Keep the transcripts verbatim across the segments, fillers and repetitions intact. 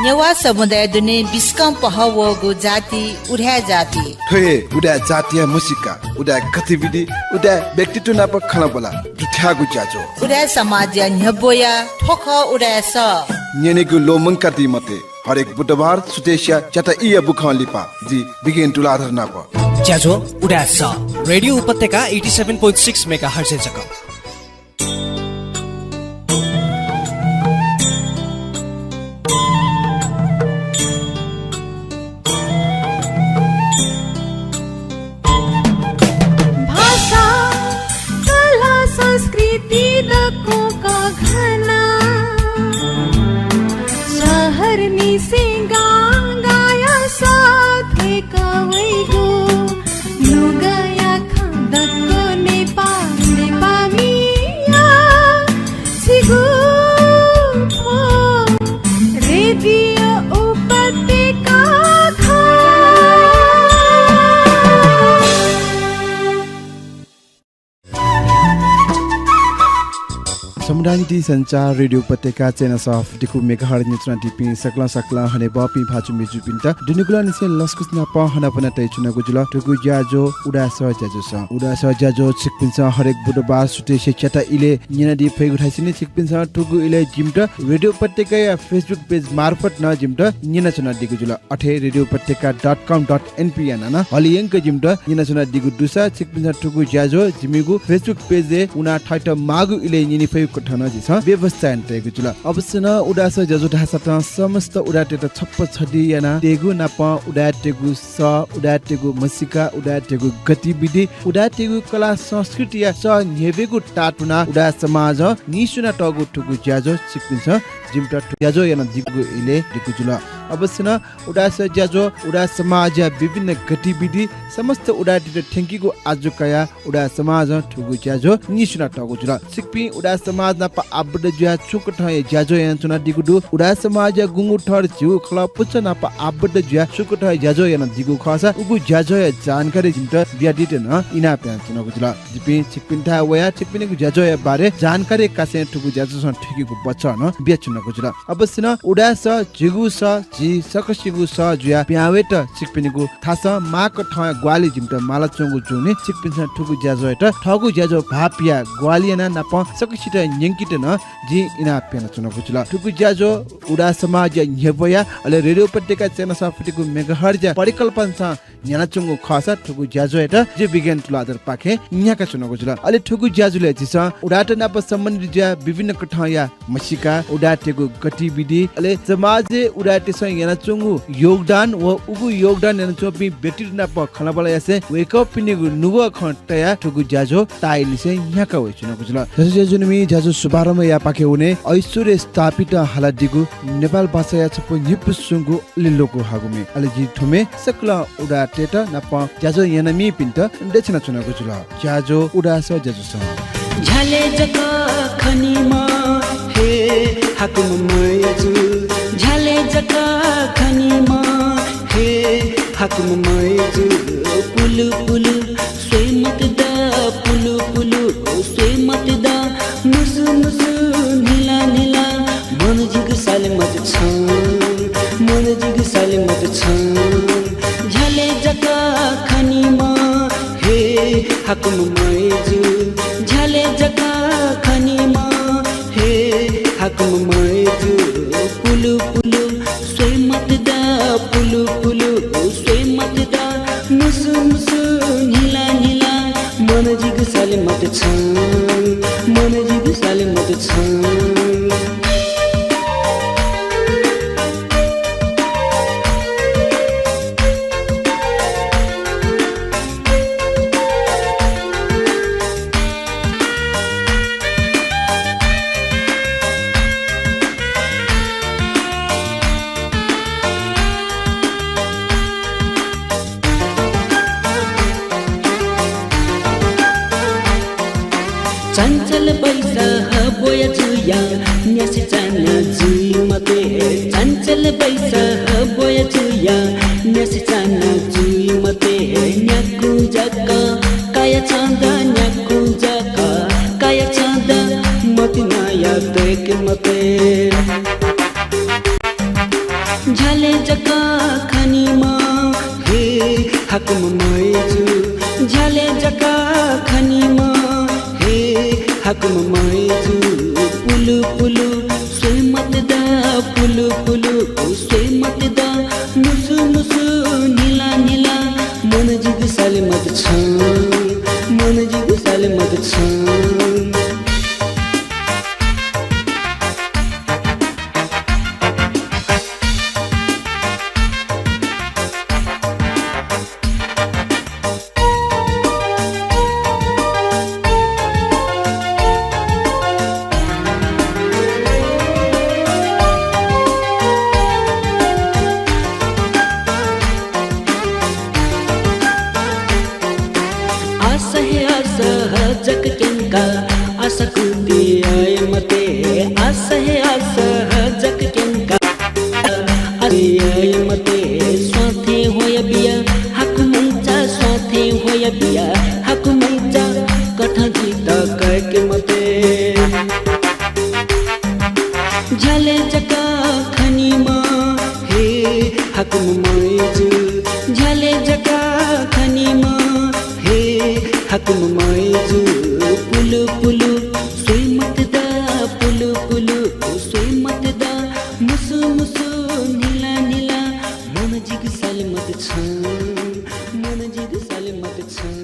नेवाः समुदाय दुने बिस्कं पहः वःगु जाति उदाय् जाति। थ्व हे उदाय् जातिया म्हसीका, उदाय् गतिविधि, उदाय् व्यक्तित्व नाप खँल्हाबल्हा दुथ्याःगु ज्याझ्वः। उदाय् समाजया न्ह्यब्वया थ्व खः उदाय् सः। न्यनेगु ल्वःमंकादी मते। हरेक बुधबार सुथसिया च्याता ईया बुखं लिपा जि बिगेन तुलाधर नाप। ज्याझ्वः उदाय् सः, रेडियो उपत्यका eighty seven point six megahertz-य् जक। भाषा, कला, संस्कृति दक्वं कःघाना। शहरनिसें गांगाया सः थ्वय्क वइगु नुगःया खँ दक्व नेपाः, नेपाःमिया छिगु थ्व रेडियो उपत्यका खः। समुदाय निंतिं सञ्चार, रेडियो उपत्यका चय्न्हय् सफुतिकू मेगाहर्ज न्यनाच्वनादीपिं सकलें सकलें हनेबहःपिं भाजु मय्जुपिन्त दुनुगलंनिसें लसकुस नाप हनाबना तयाच्वनागु जुल। थुगु ज्याझ्वः उदाय् सः ज्याझ्वलय्। उदाय् सः ज्याझ्वः छिकपिन्सं हरेक बुधबार सुथसिया च्याता इलय् न्यनादी फइगु धाःसा नि छिकपिन्सं थुगु इलय् जिमित रेडियो उपत्यकाया Facebook page मार्फत नं जिमित न्यनाच्वनादीगु जुल। अथे रेडियो उपत्यका dot com dot np या नं हलिंयंक जिमित न्यनाच्वनादीगु दुसा छिकपिन्सं थुगु ज्याझ्वः जिमिगु Facebook page-य् वनाः थःत माःगु इलय् न्यने फइगु कथं नं झीसं व्यवस्था यानातयागु जुल। अवश्य नं उदाय् सः ज्याझ्वः धाःसा तं समस्त उदाय्‌तय्त छप्पँ छधी यानातयेगु नापं उदाय्‌तय्गु सः, उदाय्‌तय्गु म्हसीका, उदाय्‌तय्गु गतिविधि, उदाय्‌तय्गु कला संस्कृतिया सः न्ह्यब्वयेगु ताःतुनाः उदाय् समाजं नीस्वनातःगु थुगु ज्याझ्वः छिकपिन्सं जिमित थुगु ज्याझ्वः यानादीगु इलय् दीगु जुल। अवश्य नं उदाय् सः ज्याझ्वः, उदाय् समाजया विभिन्न गतिविधि, समस्त उदाय्‌तय्त थ्यंकीगु आजु कयाः उदाय् समाजं थुगु ज्याझ्वः नीस्वनातःगु जुल। छिकपिं उदाय् समाज नाप आबद्ध जुयाः छु कथंया ज्याझ्वः यानाच्वनादीगु दु, उदाय् समाजया गुंगू थर झीगु खलः पुचः नाप आबद्ध जुयाः छु कथंया ज्याझ्वः यानादीगु खःसा उगु ज्याझ्वःया जानकारी जिमित बियादीत नं इनाप यानाच्वनागु जुल। जिपिं छिकपिन्थाय् वयाः छिकपिनिगु ज्याझ्वःया बारे जानकारी कासें थुगु ज्याझ्वलं थुइकेगु बचः नं बियाच्वनागु जुल। अवश्य नं उदाय् सः, झीगु सः, झी सकसिगु सः जुयाः पिहां वयेत छिकपिनिगु थासं माःकथंया ग्वाहालि जिमित मालाच्वंगु जूगुलिं छिकपिन्सं थुगु ज्याझ्वःयात थःगु ज्याझ्वः भाःपियाः ग्वाहालि यानाः नापं सकसित न्यंकेत नं जिं इनाप यानाच्वनागु जुल। थुगु ज्याझ्वः उदाय् समाजया न्ह्यब्वया, अले रेडियो उपत्यका चय्न्हय् सफुतिकू मेगाहर्जया परिकल्पनासं न्ह्यानाच्वंगु खःसा थुगु ज्याझ्वःयात जि बिगेन तुलाधरपाखें न्ह्याकाच्वनागु जुल। अले थुगु ज्याझ्वलय् झीसं उदाय्‌त नाप सम्बन्धित जुयाः विभिन्न कथंया म्हसीका, उदाय्‌तय्गु गतिविधि, अले समाजय् उदाय्‌तय्सं यानाच्वंगु योगदान व उगु योगदान यानाच्वंपिं व्यक्तित नाप खँल्हाबल्हा यासें वय्कःपिनिगु नुगः खँ तयाः थुगु ज्याझ्वः ताःहाकःनिसें न्ह्याका वयाच्वनागु जुल। ज्याझ्वः ज्याझ्वलय् ज्याझ्वः शुभारम्भ यायेपाखे वने ऐश्वर्य स्थापितं हालादीगु नेपाल भाषाया छपु न्हिपुसुंगु अले लोकु हागु म्ये। अले जिं थ्व म्ये सकल उदाय्‌तय्त नाप ज्याझ्वः न्यनामीपिन्त दछिनाच्वनागु जुल। ज्याझ्वः उदाय् सः ज्याझ्वलय्। झ्यालय् जक खनीम्ह हे हाकुम्ह मय्जु, झ्यालय् जक खनीम्ह हे हाकुम्ह मय्जु, पुलु पुलु स्वये मते दा, पुलु पुलु स्वये मते दा, मुसु मुसु न्हिला न्हिला, मन जिगु साले मत छं, मन जिगु साले मत छं। झ्यालय् जक खनीम्ह हे हाकुम्ह मय्जु, झ्यालय् जक खनीम्ह हे हाकुम्ह मय्जु, पुलु पुलु स्वये मते दा, पुलु पुलु स्वये मते दा, मुसु मुसु न्हिला न्हिला, मन जिगु साले मत छं, मन जिगु साले मत छं। चञ्चल बैसः ब्वया जुया न्यासि चाना जुइ मते। चञ्चल बैसः ब्वया जुया न्यासि चाना जुइ मते। न्याकु जक काया छं द, न्याकु जक काया छं द, मतिनाया दय्के मते। झ्याले जक खनिमा हे हाकुम मैजु, झ्याले जक खनिमा हे हाकुम मैजु। पुलु पुलु स्वये मते दा, पुलु पुलु स्वये मते दा। मुसु मुसु निला निला, मन जिगु साले मत छं, मन जिगु साले मत छं। आशा हे आशा जक क्यंका, आशा कुति अये मते। आशा हे आशा जक क्यंका, अये मते। स्वाथें ह्वया बिया हाकु मैचा, स्वाथें ह्वया बिया हाकु मैचा। कथं जित कय्के मते। झ्याले जक खनिमा हे हाकुम मैजु, झ्याले जक खनिमा हे हाकुम मैजु। पुलु पुलु स्वये मते दा, पुलु पुलु स्वये मते दा। मुसु मुसु निला निला, मन जिगु साले मत छं, मन जिगु साले मत छं।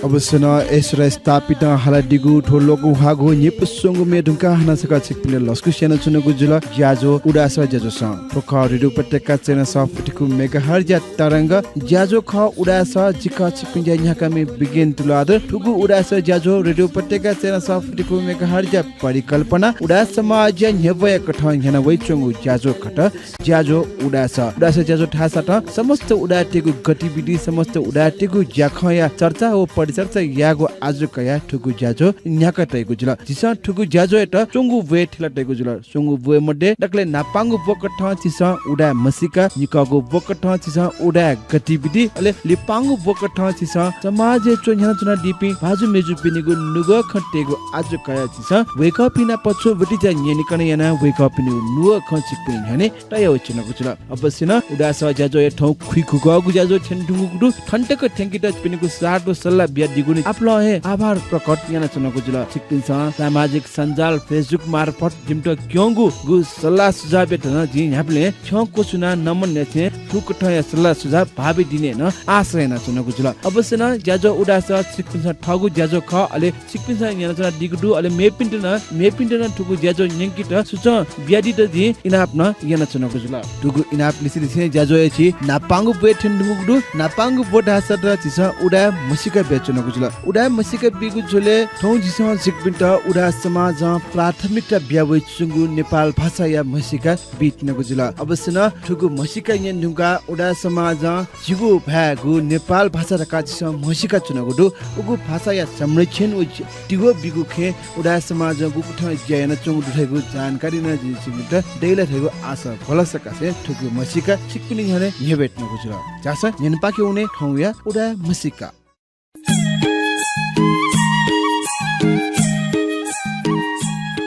अवश्य नं ऐश्वर्य स्थापितं हालादीगु थ्व ल्वकं ह्वाःगु न्ह्यइपुसेंगु म्ये धुंकाः हानं छकः छिकपिन्त लसकुस यानाच्वनागु जुल ज्याझ्वः उदाय् सः ज्याझ्वःसं। थ्व खः रेडियो उपत्यका चय्न्हय् सः फुति खु मेगाहर्जया तरंग ज्याझ्वः खः उदाय् सः। जि खः छिकपिनि ज्या न्ह्याकामि विज्ञान तुलाधर। थुगु उदाय् सः ज्याझ्वः रेडियो उपत्यका चय्न्हय् सः फुति खु मेगाहर्जया परिकल्पना उदाय् समाजया न्ह्यब्वया कथं न्ह्याना वयाच्वंगु ज्याझ्वः खः। ज्याझ्वः उदाय् सः। उदाय् सः ज्याझ्वः धाःसां समस्त उदाय्‌तय्‌गु गतिविधि, समस्त उदाय्‌तय्‌गु ज्याखँया चर्चा व परिचर्चा यायेगु आजु कयाः थुगु ज्याझ्वः न्ह्याका तयेगु जुल। झीसं थुगु ज्याझ्वःयात च्वंगु ब्वय् थेला तयेगु जुल। च्वंगु ब्वय् मध्ये दकलय् न्हापांगु ब्वकथं झीसं उदाय् म्हसीका, निकःगु ब्वकथं झीसं उदाय् गतिविधि, अले लिपांगु ब्वकथं झीसं समाजय् च्वनाच्वनादीपिं भाजु मय्‌जुपिनिगु नुगः खँ तयेगु आजु कयाः झीसं वय्‌कःपिं नाप छुं ब्वति ज्या न्यनेकने यानाः वय्‌कःपिनिगु नुगः खँ छिकपिनि न्ह्यःने तयावयाच्वनागु जुल। अवश्य नं उदाय् सः ज्याझ्वःया थौं खुइखुगःगु ज्याझ्वः थ्यने धुंकूगु दु। थन तक थ्यंकेत छिकपिनिगु साथ व सल्लाह बियादीगुलिं आपालं हे आभार प्रकट यानाच्वनागु जुल। छिकपिन्सं सामाजिक सञ्जाल Facebook मार्फत जिमित क्यंगु गु सल्लाह सुझावयात नं जिं न्ह्याबलें छ्यं क्वछुनाः नमं न्ह्याथें थुकथंया सल्लाह सुझाव भावि दिने नं आशा यानाच्वनागु जुल। अवश्य नं ज्याझ्वः उदाय् सः छिकपिन्सं थःगु ज्याझ्वः खः, अले छिकपिन्सं यानाच्वनादीगु दु, अले मेपिन्त नं, मेपिन्त नं थुगु ज्याझ्वः न्यंकेत सुचं बियादीत जिं इनाप नं यानाच्वनागु जुल। थुगु इनाप लिसेलिसें ज्याझ्वःया झी न्हापांगु ब्वय् थ्यने धुंकूगु दु। न्हापांगु ब्व धाःसा त झीसं उदाय् म्हसीका बियाच्वनागु जुल। उदाय् म्हसीका बीगु झ्वलय् थौं झीसं छिकपिन्त उदाय् समाजं प्राथमिकता बियावयाच्वंगु नेपाल भाषाया म्हसीका बीत्यनागु जुल। अवश्य नं थुगु म्हसीका न्यने धुंकाः उदाय् समाजं जिगु भाय् गु नेपाल भाषा धकाः झीसं म्हसीका च्वनागु दु। उगु भाषाया संरक्षण व जि-, तिगः बीगु खँय् उदाय् समाजं गुकथं ज्या यानाच्वंगु दु धइगु जानकारी नं जिं छिकपिन्त दइ ला धइगु आशा भलसा कासें थुगु म्हसीका छिकपिनि न्ह्यःने न्ह्यब्वयाच्वनागु जुल। झासँ न्ह्यःने पाखे वने थौंया उदाय् म्हसीका।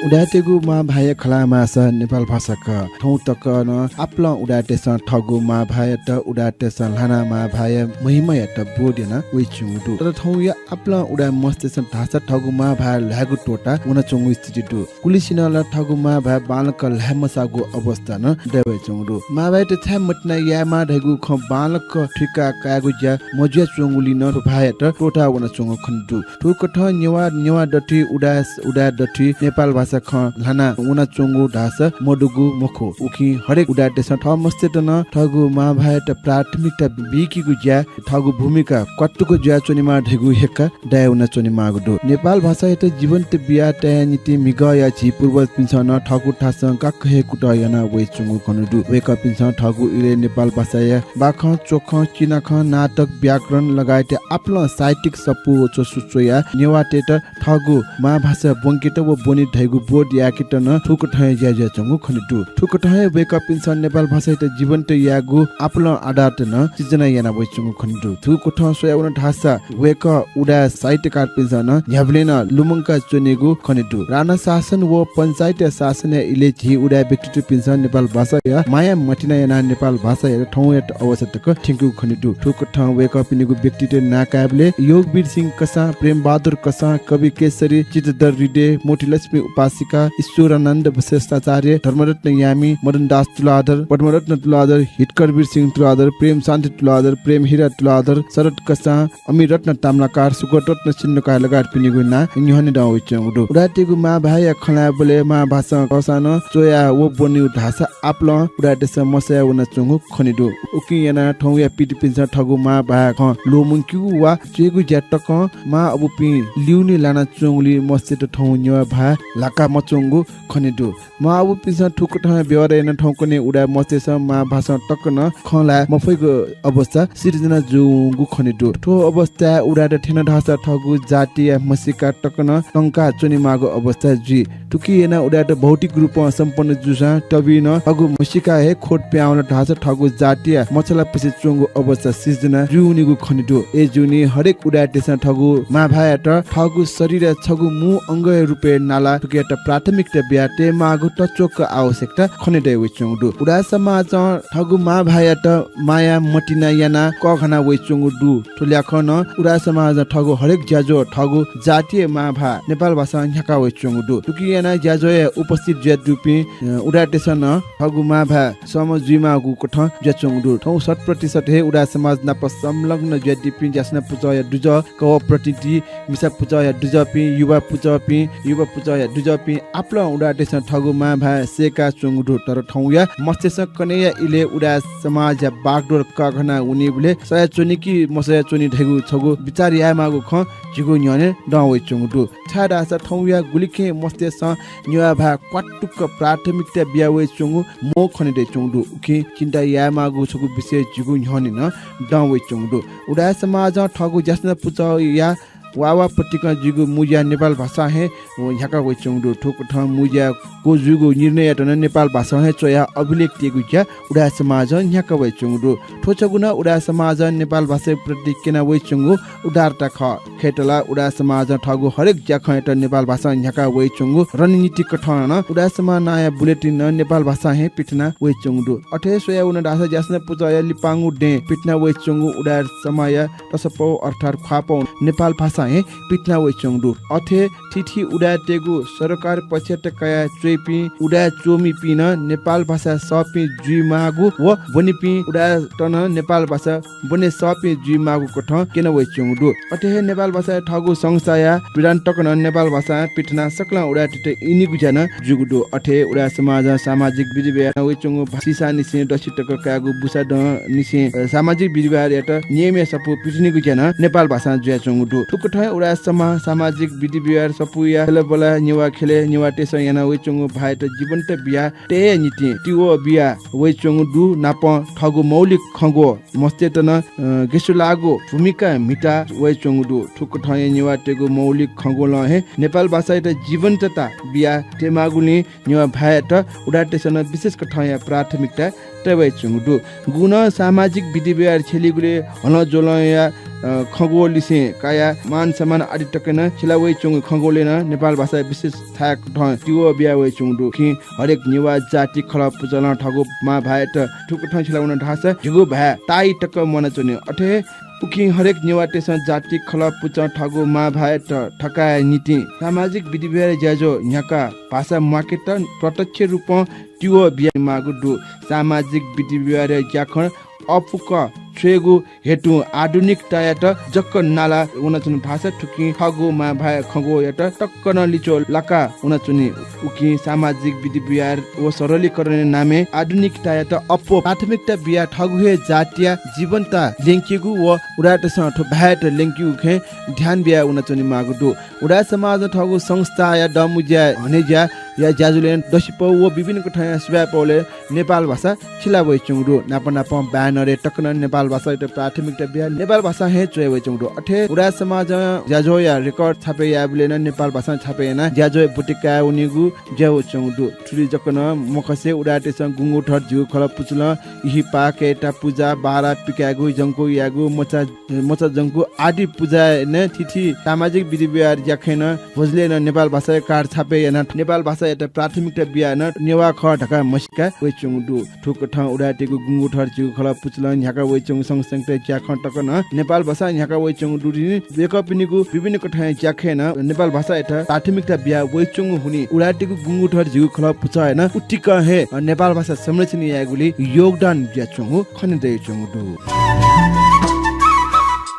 उदाय्‌तय्‌गु मांभाय्‌या खँ ल्हाये माःसा नेपाल भाषा खः। थौं तक नं आपालं उदाय्‌तय्‌सं थःगु मांभाय्‌यात, उदाय्‌तय्‌सं ल्हानाः मांभाय्‌या महिमायात बोध याना वयाच्वंगु दु। तर थौंया आपालं उदाय् मस्तय्‌सं धाःसा थःगु मांभाय् ल्हायेगु त्वःता वनाच्वंगु स्थिति दु। गुलिसिनं ला थःगु मांभाय् बांलाक ल्हाये मसाःगु अवस्था नं दयेवयाच्वंगु दु। मांभाय्‌यात छाय् मतिना यायेमाः धइगु खँ बांलाक थुइका कायेगु ज्या मजुयाच्वंगुलिं नं थ्व भाय्‌यात त्वःता वनाच्वंगु खनेदु। थुकथं नेवाः, नेवाः दथुइ, उदाय्, उदाय् दथुइ नेपाल भाषा खँ ल्हाना वनाच्वंगु धाःसा मदुगु मखु। उकिं हरेक उदाय्‌तय्‌सं थः मस्तय्‌त नं थःगु मांभाय्‌यात प्राथमिकता बीकीगु ज्या, थःगु भूमिका क्वातुक जुयाच्वनेमाः धइगु हेक्का दये वनाच्वनेमाःगु दु। नेपाल भाषायात जीवन्त बियातयेया निंतिं म्हिगःया झी पूर्वजपिन्सं नं थःगु थासं गाक्क हे कुतः याना वयाच्वंगु खनेदु। वय्‌कःपिन्सं थःगु इलय् नेपाल भाषाया बाखं, च्वखं, चिनाखँ, नाटक, व्याकरण लगायतया आपालं साहित्यिक सफू व च्वसु च्वयाः नेवाःतय्‌त थःगु मांभाषा ब्वंकेत व ब्वने धइगु बोध याकेत नं थुकथं हे ज्या जुयाच्वंगु खने दु। थुकथं हे वय्कःपिन्सं नेपाल भाषायात जीवन्त यायेगु आपालं आधारत नं सिर्जना याना वयाच्वंगु खने दु। थुकथं स्वयावन धाःसा वय्कः उदाय् साहित्यकारपिन्सं नं न्ह्याबलें नं लुमंका च्वनीगु खने दु। राणा शासन व पञ्चायतया शासनया इलय् झी उदाय् व्यक्तित्वपिन्सं नेपाल भाषाया माया मतिना यानाः नेपाल भाषायात थौंयात अवस्था तक थ्यंकूगु खने दु। थुकथं वय्कःपिनिगु व्यक्तित्व नां कायेबलय् योगवीर सिंह कसां, प्रेमबहादुर कसां, कवि केशरी, चित्रधर हृदय, मोतीलक्ष्मी उपासिका, ईश्वरानन्द श्रेष्ठाचार्य, धर्मरत्न यामी, मदनदास तुलाधर, पद्मरत्न तुलाधर, हितकरवीर सिंह तुलाधर, प्रेमशान्ति तुलाधर, प्रेमहीरा तुलाधर, शरद कसां, अमिरत्न ताम्लाकार, सुगतरत्न सिन्धुकार लगायतपिनिगु नां न्ह्यःने दं वयाच्वंगु दु। उदाय्‌तय्‌गु मांभाय्‌या खँ ल्हायेबलय् मांभासं कःसां नं च्वया व ब्वनीगु धाःसा आपालं उदाय्‌तय्‌सं मसया वनाच्वंगु खने दु। उकिं यानाः थौंया पीढीपिन्सं थःगु मांभाय् खँ ल्वःमंकेगु वा च्वयेगु ज्या तकं मां अबुपिं लिउने लानाच्वंगुलिं मस्तय्‌त थौं नेवाः भाय् ल्हाका मच्वंगु खने दु। मां अबुपिन्सं थुकथं व्यवहार याना थौंकन्हय् उदाय् मस्तय्‌सं मांभासं तक नं खँ ल्हाये मफइगु अवस्था सिर्जना जूवंगु खने दु। थ्व अवस्थाय् उदाय्‌त थ्यन धाःसा थःगु जातिया म्हसीका तक नं तंका च्वनेमाःगु अवस्था जुइ। थुकिं यानाः उदाय्‌त भौतिक रूपं सम्पन्न जूसां तबि नं थःगु म्हसीका हे खोट पिहां वन धाःसा थःगु जातिया मछालापुसे च्वंगु अवस्था सिर्जना जूवनीगु खने दु। अय्‌जूगुलिं हरेक उदाय्‌तय्‌सं थःगु मांभाय्‌यात थःगु शरीरया छगू मू अंगया रूपय् नालाः थुकियात प्राथमिकता बियाः तयेमाःगु तच्वक आवश्यकता खने दयेवयाच्वंगु दु। उदाय् समाजं थःगु मांभाय्‌यात माया मतिना यानाः कःघाना वयाच्वंगु दु। थ्व ल्याखं नं उदाय् समाजं थःगु हरेक ज्याझ्वः थःगु जातीय मांभाय् नेपाल भाषां न्ह्याका वयाच्वंगु दु। थुकिं यानाः ज्याझ्वःया उपस्थित जुयादीपिं, अ, उदाय्‌तय्‌सं नं थःगु मांभाय् सःम्ह जुइमाःगु कथं जुयाच्वंगु दु। थौं शत प्रतिशत हे उदाय् समाज नाप संलग्न जुयादीपिं ज्यासना पुचःया दुजः, कवः प्रतिनिधि, मिसा पुचःया दुजःपिं, युवा पुचःपिं, युवा पुचःया दुजःपिं आपालं उदाय्‌तय्‌सं थःगु मांभाय् सय्‌काच्वंगु दु। तर थौंया मस्तय्‌सं कन्हय्‌या इलय् उदाय् समाजया बागडोर कःघाना वनीबलय् सयाच्वनी कि मसयाच्वनी धइगु छगू बिचाः यायेमाःगु खँ झीगु न्ह्यःने दं वयाच्वंगु दु। छाय्‌धाःसा थौंया गुलिखय् मस्तय्‌सं नेवाः भाय् क्वातुक्क प्राथमिकता बिया वयाच्वंगु मं खने दयेच्वंगु दु। उकिं चिन्ता यायेमाःगु छगू विषय झीगु न्ह्यःने नं दं वयाच्वंगु दु। उदाय् समाजं थःगु ज्यासना पुचःया वा वा पतिकं जुइगु मू ज्या नेपाल भाषां हे न्ह्याका वयाच्वंगु दु। थुकथं मू ज्या क्वजूगु निर्णययात नं नेपाल भाषां हे च्वयाः अभिलेख तयेगु ज्या उदाय् समाजं न्ह्याका वयाच्वंगु दु। थ्व छगू नं उदाय् समाजं नेपाल भाषाया प्रति क्यना वयाच्वंगु उदारता खः। खय्‌त ला उदाय् समाजं थःगु हरेक ज्याखँयात नेपाल भाषां न्ह्याका वयाच्वंगु रणनीति कथं नं उदाय् समाज नांया bulletin नं नेपाल भाषां हे पिथना वयाच्वंगु दु। अथे हे स्वयावन धाःसा ज्यासना पुचःया लिपांगु दँय् पिथना वयाच्वंगु उदाय् समाजया तसपौ अर्थात् ख्वाःपौ नेपाल भाषां हे पिथना वयाच्वंगु दु। अथे थीथी उदाय्‌तय्‌गु सरकार पक्षत कयाः च्वइपिं उदाय् च्वमिपिं नं नेपाल भाषा सःपिं जुइमाःगु व ब्वनीपिं उदाय्‌त नं नेपाल भाषा ब्वने सःपिं जुइमाःगु कथं क्यना वयाच्वंगु दु। अथे हे नेपाल भाषाया थःगु संस्थाया विधान तक नं नेपाल भाषां पिथनाः सकलें उदाय्‌तय्‌त इनिगु ज्या नं जूगु दु। अथे हे उदाय् समाजं सामाजिक विधि व्यवहार वयाच्वंगु भा-, सिसांनिसें दसि तक कायेगु बुसादँनिसें, अ, सामाजिक विधि व्यवहारयात नियमया सफू पिथनेगु ज्या नं नेपाल भाषां जुयाच्वंगु दु। थुकथं हे उदाय् समाज सामाजिक विधि व्यवहार सफूया खँल्हाबल्हा नेवाः ख्यलय् नेवाःतय्‌सं याना वयाच्वंगु भाय्‌यात जीवन्त बियाः तयेया निंतिं तिबः बिया वयाच्वंगु दु। नापं थःगु मौलिक खँग्वः मस्तय्‌त नं, अ, गेसुलाःगु भूमिका म्हिता वयाच्वंगु दु। थुकथं हे नेवाःतय्‌गु मौलिक खँग्वलं हे नेपाल भाषायात जीवन्तता बिया तयेमाःगुलिं नेवाः भाय्‌यात उदाय्‌तय्‌सं नं विशेष कथंया प्राथमिकता तये वयाच्वंगु दु। गुगुं नं सामाजिक विधि व्यवहार छ्यलीगुलिइ हलंज्वलंया, अ, खँग्वःलिसें कायाः मान सम्मान आदि तक नं छ्यला वयाच्वंगु खँग्वःलय् नं नेपाल भाषा विशेष थाय् कथं तिबः बिया वयाच्वंगु दु। उकिं हरेक नेवाः जाति खलः पुचलं थःगु मां भाय्‌यात थुकथं छ्यला वन धाःसा झीगु भाय् ताइ तक म्वानाच्वनी। अथे हे उकिं हरेक नेवाःतय्‌सं जाति खलः पुचं थःगु मां भाय्‌यात थकायेया निंतिं सामाजिक विधि व्यवहारया ज्याझ्वः न्ह्याकाः भाषा म्वाकेत प्रत्यक्ष रूपं तिबः बियामाःगु दु। सामाजिक विधि व्यवहारया ज्याखँ अःपुक छ्वयेगु हेतुं आधुनिकतायात जक नाला वनाच्वंगु भाषा थुकिं थःगु मां भाय् खँग्वःयात तक नं लिच्वः लाका वनाच्वनी। उकिं सामाजिक विधि व्यवहार व सरलीकरणया नामय् आधुनिकतायात अप्वः प्राथमिकता बियाः थःगु हे जातिया जीवन्तता ल्यंकेगु व उदाय्‌तय्‌सं थ्व भाय्‌यात ल्यंकेगु खँय् ध्यान बियाः वनाच्वनेमाःगु दु। उदाय् समाजं थःगु संस्थाया दंबुज्याय् हनेज्या या ज्याझ्वलय् दसिपौ व विभिन्न कथंया सिपाइँपौलय् नेपाल भाषा छिला वइच्वंगु दु। नाप नापं banner-य् तक नं नेपाल भाषायात प्राथमिकता बियाः नेपाल भाषा हे च्वया वइच्वंगु दु। अथे उदाय् समाजं ज्याझ्वःया record छापय् यायेबलय् नं नेपाल भाषां छापय् यानाः ज्याझ्वःया ब्वति काये वनीगु ज्या वइच्वंगु दु। थुलि जक नं मखसे उदाय्‌तय्‌सं गुंगू थर झिगू खलः पुचलं, इहिपा, कय्‌ता पुजा, बारा पिकायेगु, जंकु यायेगु, मचा मचा जंकु आदि पुजाय् नं थीथी सामाजिक विधि व्यवहार ज्याखँय् नं भोजलय् नं नेपाल भाषाया card छापय् यानाः नेपाल भाषायात प्राथमिकता बियाः नं नेवाः खः धकाः म्हसीका वइच्वंगु दु। थुकथं उदाय्‌तय्‌गु गुंगू थर झिगू खलः पुचलं न्ह्याका वइच्वंगु सँगसँगतय् ज्याखँ तक नं नेपाल भाषां न्ह्याका वइच्वंगु दु। वय्‌कःपिनिगु विभिन्न कथंया ज्याखँय् नं नेपाल भाषायात प्राथमिकता बियाः वइच्वंगु हुनिं उदाय्‌तय्‌गु गुंगू थर झिगू खलः पुचः यानाः उतिकं हे नेपाल भाषा संरक्षण यायेगुलिइ योगदान बियाच्वंगु खने दयाच्वंगु दु।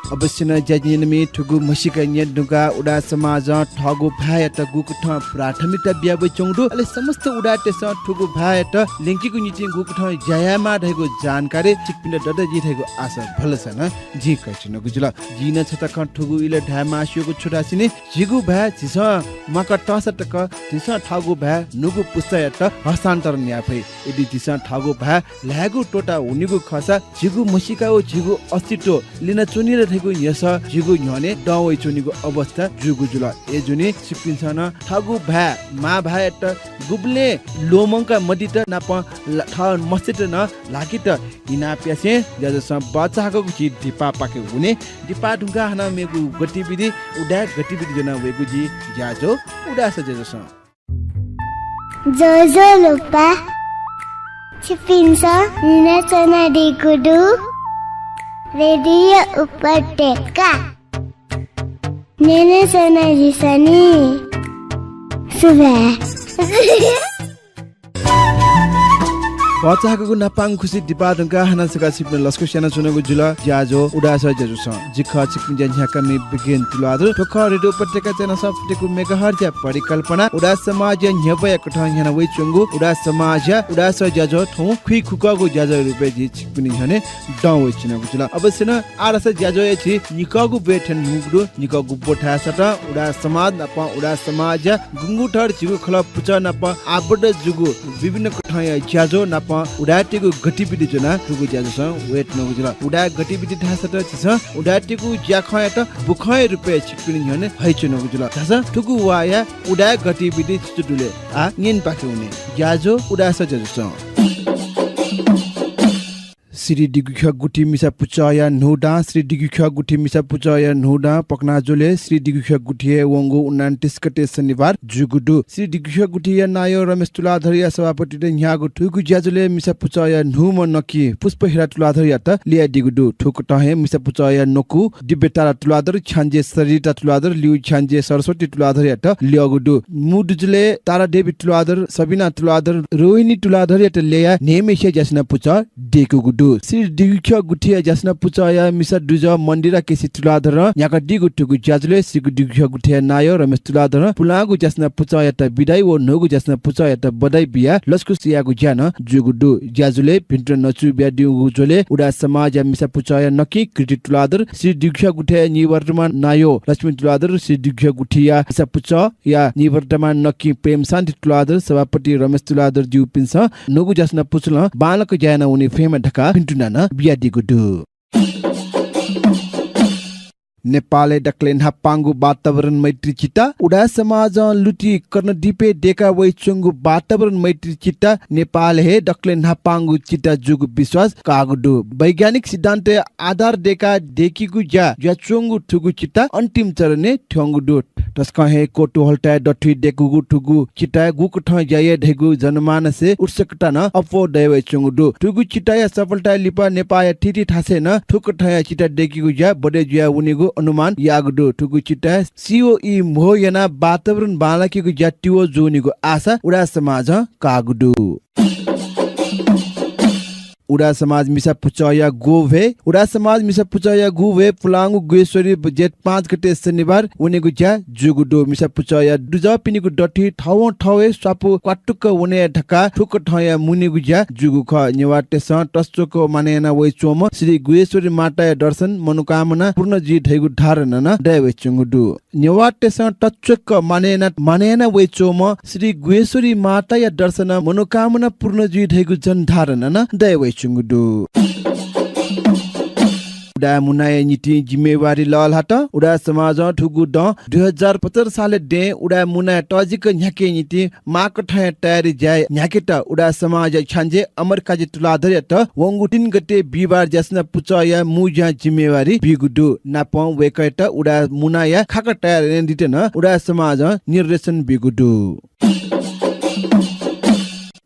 अवश्य नं ज्याझ्वः न्यनामि, थुगु म्हसीका न्यने धुंकाः उदाय् समाजं थःगु भाय्‌यात गुकथं प्राथमिकता बिया वइच्वंगु दु, अले समस्त उदाय्‌तय्‌सं थुगु भाय्‌यात ल्यंकेगु निंतिं गुकथं ज्या यायेमाः धइगु जानकारी छिकपिन्त दत जुइ धइगु आशा भलसा नं जिं कयाच्वनागु जुल। जिं नं छता खँ थुगु इलय् धायेमास्यूगु छु धाःसा नि, झीगु भाय् झीसं म्वाका तःसा तक झीसं थःगु भाय् न्हूगु पुस्तायात हस्तान्तरण याये फइ। यदि झीसं थःगु भाय् ल्हायेगु त्वःता वनीगु खःसा झीगु म्हसीका व झीगु अस्तित्व लिनाच्वनी ला धइगु न्ह्यसः झीगु न्ह्यःने दं वइच्वनीगु अवस्था जूगु जुल। अय्‌जूगुलिं छिकपिन्सं नं थःगु भाय्, मां भाय्‌यात गुबलें ल्वःमंका मदीत नापं ला-, थः मस्तय्‌त नं ल्हाकेत हिनाप्यासें ज्याझ्वलय् बचाःहाकःगु झी दिपापाखे वने। दिपा धुंकाः हानं मेगु गतिविधि, उदाय् गतिविधि ज्वना वयेगु झी ज्याझ्वः उदाय् सः ज्याझ्वलय्। ज्वजलपा, छिकपिन्सं न्यनाच्वनादीगु दु रेडियो उपत्यका। न्यनाच्वनादिसँ नि। सुभाय्। बचाःहाकःगु न्हापांगु खुसि दिपा धुंकाः हानं छकः छिकपिन्त लसकुस यानाच्वनागु जुल ज्याझ्वः उदाय् सः ज्याझ्वलय्। जि खः छिकपिनि ज्या न्ह्याकामि विज्ञान तुलाधर। थ्व खः रेडियो उपत्यका चय्‌न्हय् सफुतिकू megahertz-या परिकल्पना। उदाय् समाजया न्ह्यब्वया कथं न्ह्याना वइच्वंगु उदाय् समाजया उदाय् सः ज्याझ्वः थौं खुइखुकःगु ज्याझ्वः रुपय् जि छिकपिनि न्ह्यःने दं वइच्वनागु जुल। अवश्य नं आः धाःसा ज्याझ्वःया झी निकःगु ब्वय् थ्यने धुंगु दु। निकःगु ब्व थाय् सातं उदाय् समाज नाप उदाय् समाजया गुंगू थर झिगू खलः पुचः नाप आबद्ध जूगु विभिन्न कथंया ज्याझ्वः नाप उदाय्‌तय्‌गु गतिविधि ज्वनाः थुगु ज्याझ्वलय् वयेत्यनागु जुल। उदाय् गतिविधि धाःसा त झीसं उदाय्‌तय्‌गु ज्याखँयात बुखँया रुपय् छिकपिनि न्ह्यःने हयाच्वनागु जुल। धाःसा थुगु वाःया उदाय् गतिविधि छु छु दु ले? आः न्यनेपाखे वने। ज्याझ्वः उदाय् सः ज्याझ्वलय्। श्री दिगुख्यः गुथि मिसा पुचःया न्हूदां। श्री दिगुख्यः गुथि मिसा पुचःया न्हूदां पकनाः ज्वलय् श्री दिगुख्यः गुथिया वंगु उनन्तिस गते शनिबार जूगु दु। श्री दिगुख्यः गुथिया नायः रमेश तुलाधरया सभापतित्वय् न्ह्याःगु थुगु ज्याझ्वलय् मिसा पुचःया न्हूम्ह नकि पुष्पहिरा तुलाधरयात ल्ययादीगु दु। थुकथं हे मिसा पुचःया नकु दिव्यतारा तुलाधर, छ्याञ्जे सरिता तुलाधर, ल्यू छ्याञ्जे सरस्वती तुलाधरयात ल्यःगु दु। मू दुजलय् तारादेवी तुलाधर, सबिना तुलाधर, रोहिणी तुलाधरयात ल्ययाः न्हय्‌म्हेसिया ज्यासना पुचः दय्‌कूगु दु। श्री दिगुख्यः गुथिया ज्यासना पुचःया मिसा दुजः मन्दिरा केसी तुलाधरं न्ह्याकादीगु थुगु ज्याझ्वलय् श्री दिगुख्यः गुथिया नायः रमेश तुलाधरं पुलांगु ज्यासना पुचःयात बिदाइ व न्हूगु ज्यासना पुचःयात बधाई बियाः लसकुस यायेगु ज्या नं जूगु दु। ज्याझ्वलय् भिंतुना नचु बियादीगु झ्वलय् उदाय् समाजया मिसा पुचःया नकिं कृति तुलाधर, श्री दिगुख्यः गुथिया निवर्तमान नायः लक्ष्मी तुलाधर, श्री दिगुख्यः गुथिया मिसा पुचःया निवर्तमान नकिं प्रेम शान्ति तुलाधर, सभापति रमेश तुलाधर ज्यूपिन्सं न्हूगु ज्यासना पुचलं बांलाक ज्या याना वने फयेमा धकाः भिंतुना नं बियादीगु दु। नेपालय् दकलय् न्हापांगु वातावरण मैत्री चिता। उदाय् समाजं लुति कर्णदीपय् दय्‌का वइच्वंगु वातावरण मैत्री चिता नेपालय् हे दकलय् न्हापांगु चिता जूगु विश्वास काःगु दु। वैज्ञानिक सिद्धान्तय् आधार दय्‌काः दय्‌कीगु ज्या जुयाच्वंगु थुगु चिता अन्तिम चरणय् थ्यंगु दु। तसकं हे कौतूहलताय् दथुइ दय्‌कूगु थुगु चिताय् गुकथं ज्या याइ धइगु जनमानसय् उत्सुकता नं अप्वः दयावयाच्वंगु दु। थुगु चिताया सफलताया लिपा नेपाःया थीथी थासय् नं थुकथंया चिता दय्‌कीगु ज्या बढे जुया वनीगु अनुमान याःगु दु। थुगु चिताय् सीओई म्हो यानाः वातावरण बांलाकेगु ज्या तिबः जूवनीगु आशा उदाय् समाजं काःगु दु। उदाय् समाज मिसा पुचःया गुह्वय्, उदाय् समाज मिसा पुचःया गुह्वय् पुलांगु गुह्येश्वरी जेठ पाँच गते शनिबार वनेगु ज्या जूगु दु। मिसा पुचःया दुजःपिनिगु दथुइ थवंथवय् स्वापू क्वातुक वने धकाः थुकथंया मुनेगु ज्या जूगु खः। नेवाःतय्सं तच्वक मानय् याना वयाच्वंम्ह श्री गुह्येश्वरी माताया दर्शन मनोकामना पूर्ण जुइ धइगु धारणा नं दयावयाच्वंगु दु। नेवाःतय्सं तच्वक मानय् याना, मानय् याना वयाच्वंम्ह श्री गुह्येश्वरी माताया दर्शन मनोकामना पूर्ण जुइ धइगु जनधारणा नं दयावयाच्वंगु दु। उदाय् मुनाया निंतिं जिम्मेवारी लःल्हात। उदाय् समाजं थुगु दँ दुई हजार पचहत्तर सालय् दँय् उदाय् मुनाया तःजिक न्ह्याकेया निंतिं माःकथंया तयारी ज्या न्ह्याकेत उदाय् समाजया छ्याञ्जे अमर काजी तुलाधरयात वंगु तीन गते बिहिबार ज्यासना पुचःया मू ज्यां जिम्मेवारी बीगु दु। नापं वय्कःयात उदाय् मुनाया खाका तयार यानादीत नं उदाय् समाजं निर्देशन बीगु दु।